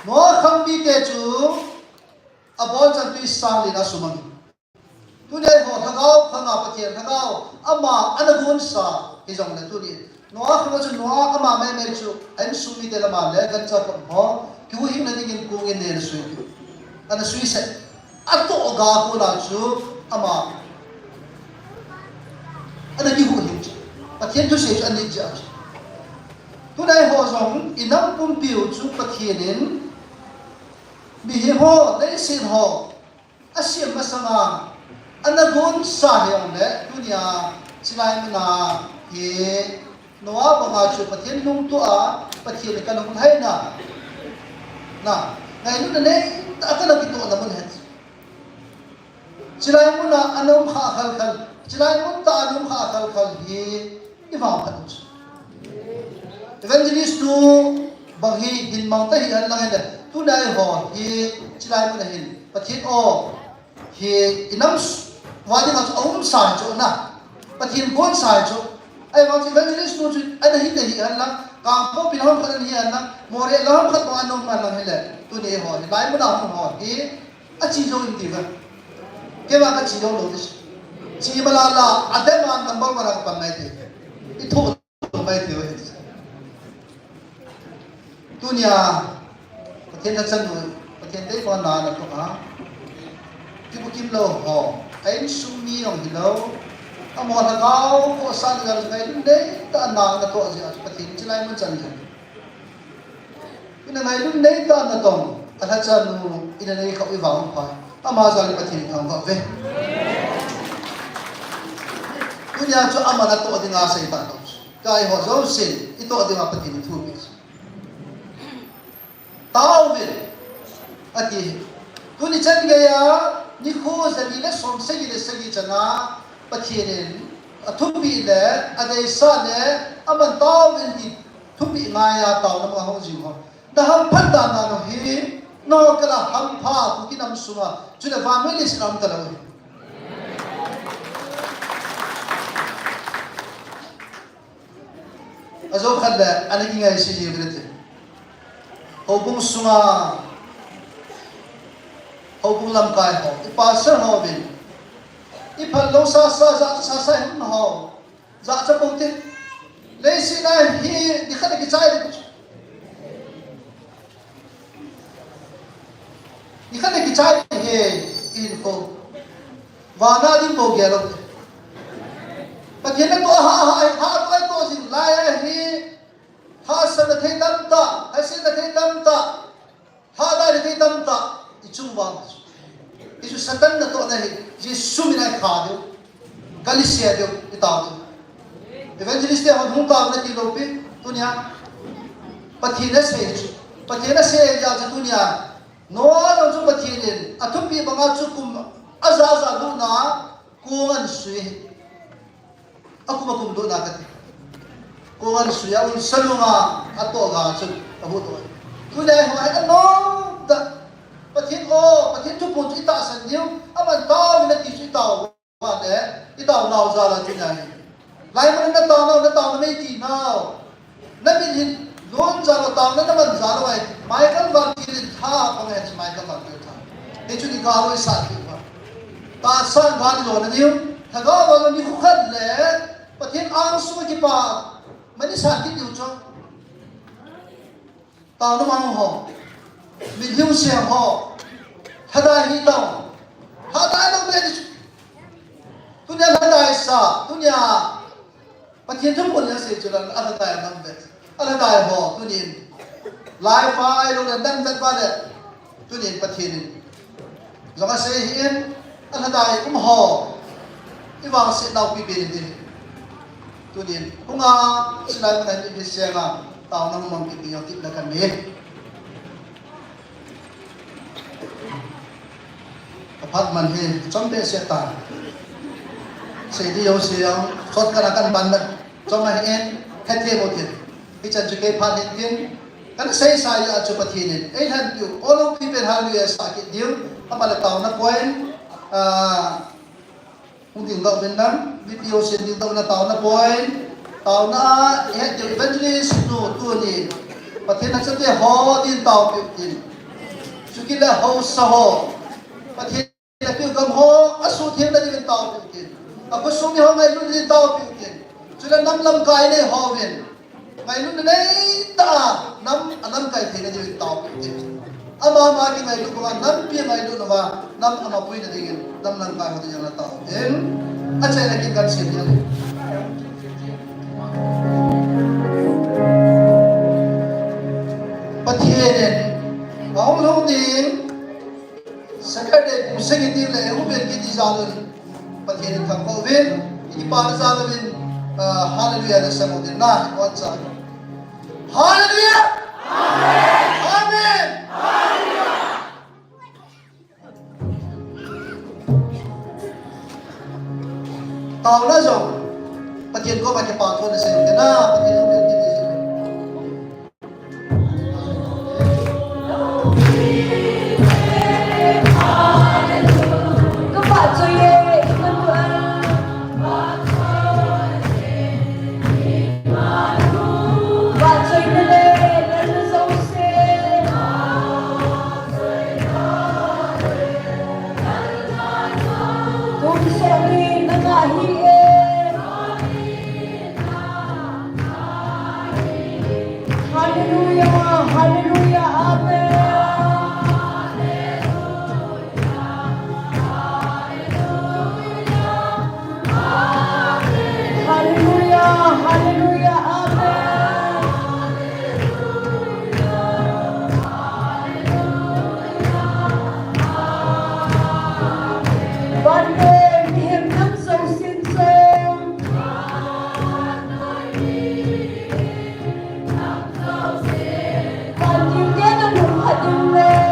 Noah khang mite chu, abol chan tui sang li na sumang. Tuni eiho lhagao khanga Pathen lhagao ama ana gonsa hijongle tuni Noah khanga chu Noah ama mei mei chu a insung mite lama le gancha khom ho kihuhhingna dingin kong in nen asui diu. Ana sui sah. Atoh ga kona chu ama ana kihuhhing chu. Pathen thusei chu ana jih chu. Tuni eiho jong inam pumpiu chu Pathen in mihem ho, leiset ho, asem masanga, ana gonsa hijongle, tunia, chulai muna, hi, Noah banga chu Pathen lungtoh a, Pathen in kalung haina. Na, ngailutna neitah a kana kitohna mun ahi. Chulai muna ana um kha khal khal, chulai mun tah a ana um kha khal khal hi, i vangphat u chu. Evangelist nu bang hi hin mang ta hi an lang hile. Tuni eiho hi chulai muna hin. Pathen o hi inam s-, uva dinga chu a um sa chu na. Pathen gon sa chu. Ahivang chu evangelist nu chu ana hi te hi an lang. Kangpokpi lam khat ana hi an lang. Moreh lam khat bang ana um an lang hile. Tuni eiho hi lai muna hung ho hi. Achi jou in ti ve. Keima kachi jou lou ti. Chi mala la, adem a number one a kapan nai ti. I tho lou mai ti ve. Tunia, Pathen na chan nu, Pathen dei ko na na to ha. Kibu kimlou ho, a insung mi jong hilou. Amo lhagao ko sa na jong ngai lun dei ta na na to ji a Pathen chulai mun chan jong. Ina ngailutna neitah a natong, alhacha nu, ina nei kha u i vang pai. Ama jal Pathen thangvah uve. Tunia chu ama natoh dinga seita tong. Kei ho jousen, itoh dinga Pathen thupeh. Taovin, ati. Tuni chan geiya, nikho jali le som sagi le sagi chana, Pathen in, athupeh le, adeisah le, aman taovin ti, thupeh ngaiya taona ma hung jing ho. Na hamphat dan na no hi, no kala hampha Kuki nam sunga, chule vannoi leiset a um talou hi. Ajou khat le, ana kingaise ji u hite. Houbung sunga, houbung lamkai ho, i pastor ho vin. I phal lou sa sa, ja sa sa hin ho. Jachat pou te. Leiset a hi, nikhat a kichai ding. Nikhat a kichai ding hi, in ko. Vana ding bou gel lou te. Pathen natoh ha, ha, ha, toh, toh jing lai a hi. Hahsatna thei tamtah, hahsatna thei tamtah. Hahda le thei tamtah, i chung vang. Hichu Satan natohna hi, Jesu min a i kha diu. Ka lise diu, i tao diu. Evangelist te hon hung tao nati lou pi, tunia. Pathen asei chu. Pathen asei jeh a chu tunia. Noah jong chu Pathen in, athupeh banga chu kum, aja ja lutna, kong ahin sui. Akum akum lutna kati. Kong an suya un salunga atoh ga chu ahu to. Tuni a hi anom ta. Pathen o, Pathen thuphon chu itahsan diu, aman tao in ati chu itao. Vale, itao nau jal a tuni a hi. Laimun na tao nau, na tao na mei ti nau. Na min hin lon jal a tao na, na man jal a vai. Michael Van Til in tha, pa ngai chi Michael Van Til tha. Hichu ni ka loi sa ti pa. Tahsan gal jo na diu. Tha ga va ni khu khat le. Pathen angsunga kipa. Mani sa ti diu cho. Tao na mang ho. Min hiu siang ho. Lhadai hi tao. Lhadai nang be ni chu. Tunia lhadai sa. Tunia. Pathen thuphon a sei chu la lhadai nang be. Lhadai ho. Tunin. Lai fa ai lo le nang vet va le. Tunin Pathen in. Jong asei hi in, alhadai um ho. Ivangset nau pipen in. Tunin, hunga, silai mun a ni hi senga, tao nang mang kiti yo kit na kan ni. Aphat man hi, chom be se ta. Sei di yo se yo, sot kan akan ban na. Chom a hi in, khat hi mo tin. Hichan chu kei phat hin tin, kan seisa a chu Pathen in, ei lhan piu, olo pipen hallelujah sa kit diu, ama le taona point, ah, hung ding dau ben lang, video sin ding dau na taona point, taona, eh, diu evangelist nu tuni, Pathen a chate ho din tao piu tin. Chu kit le ho sa ho, Pathen Pathen a pil gam ho, asuh themna diuvin taopeh utin. Akhosung mi ho ngailutna diuvin taopeh utin. Chule nam lamkai nei hovin. Ngailutna neitah a, nam, anamkai theina diuvin taopeh utin. Ama, ama kingailut banga, nampi angailut uva, nam amapuina dingin, nam lamkai ho dingin ana taopeh utin. Achaina kin kan sim ding. Pathen in, ahung lhung ding, Saturday pung sagi ding le, u ven kiti jal un. Pathen in thangvah uvin, i kipana jal uvin, ah, hallelujah le sang uvin na, wan cha. Hallelujah! Amen! Amen! Taona jong, Pathen koma kipa thona sang uvin na, Pathen u ven kiti jal uvin. Hallelujah, hallelujah, amen. Hallelujah, hallelujah, amen. Vante mihem nam jousen jong. Vante mihem nam jousen jong.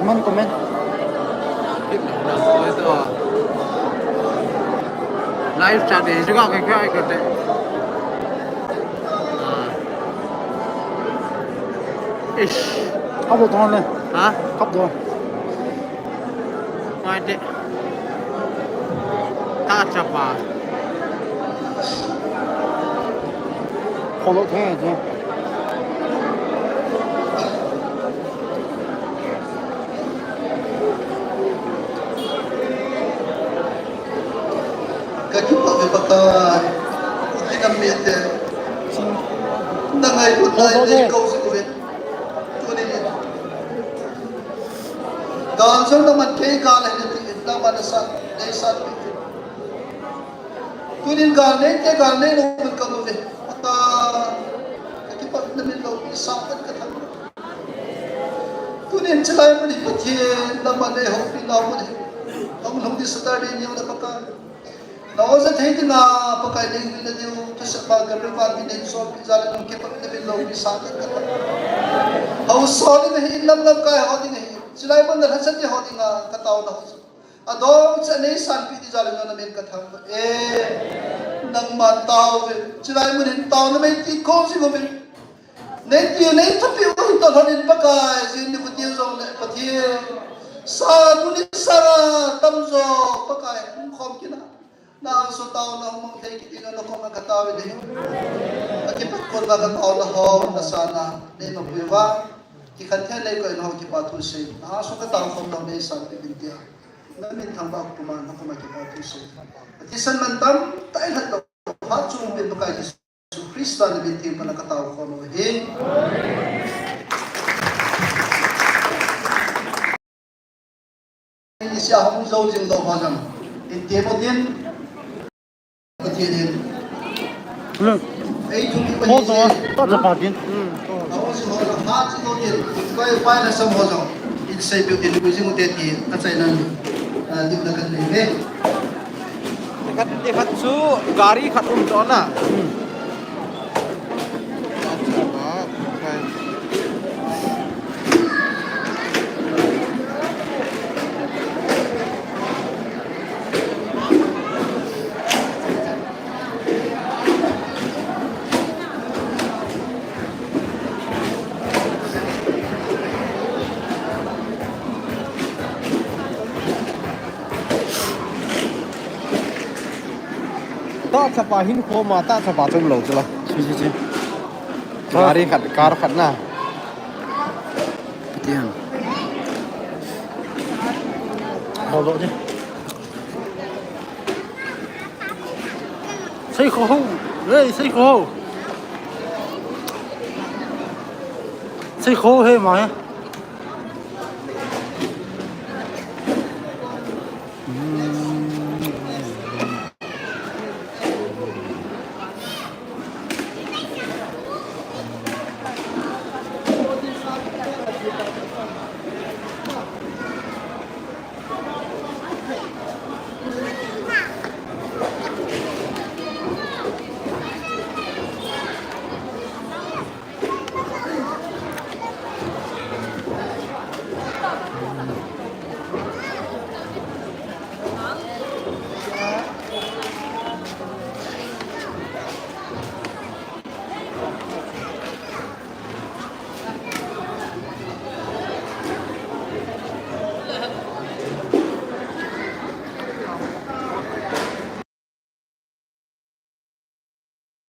Comment, comment. Live chat de juga ke kya karte. Ish. Kap lo tong le. Ha? Kap lo. Mai de. Ta chapa. Kolo the je. Ka kipah ve Pakai, u kinam mite. Na ngailutna in nei kou jing uve. Tuni in. Gal jong na man kei gal ahi nati in, nangman nasa, nei sanpeh in. Tunin gal neite, gal nei lou mun ka um uve. Pakai, ka kipah in na min loupi sah in ka thang. Tunin chulai mun hi Pathen, nangman nei houpi nau mun hi. Hung lhung ding Saturday ni jong le Pakai. Na oja thei dinga Pakai nei vil na diu, thusei pa Gabriel Vanpi nei solpeh jal in nang kipah in na min loupi sah in ka thang. Haosa ding ahi, lam lamkai ho ding ahi. Chulai mun na lhasam te ho dinga ka taona ho. Adong cha nei sanpeh ding jal in na min ka thang e. Nangman tao ve. Chulai mun hin taona mei ti kou jing uve. Nei ti nei thupi u hin to lhon in Pakai, jing ni khuti jong le Pathen. Sa tuni sanga tamjo Pakai hung khom kit na. Na angsunga taona hung mang thei kit ding in na koma ka tao ve ding. Ka kipah khom na ka taona ho na sa na. Nei ma pui va. Kikhen thei nei ko in ho kipa thu sei. Na angsunga ka tao khom na nei sanpeh ding tia. Na min thangvah puma na koma kipa thu sei. Pathen mantam tai lhat lo. Phat chung pin Pakai Jesu Christa na min theng pana ka tao khom uve. Ni sia hung jou jing doh ho jong. In ti mo tin. Pathen in. Hmm. Ei thu mi Pathen in. Ho to, ta chapa din. Hmm. Ahung jing ho jong, ha chi doh din. Pai, pai na sam ho jong. In sei peh din, pu jing u te ti, ka chai nan. Ah, dik na kan nei ve. Khat, khat chu gari khat um to na. Hmm. Ta chapa hin khom a, ta chapa chom lou chu la. Chi, chi, chi. Gari khat, car khat na. Tiang. Ho lo di. Sei kho ho. Hey, sei kho ho. Sei kho he ma he.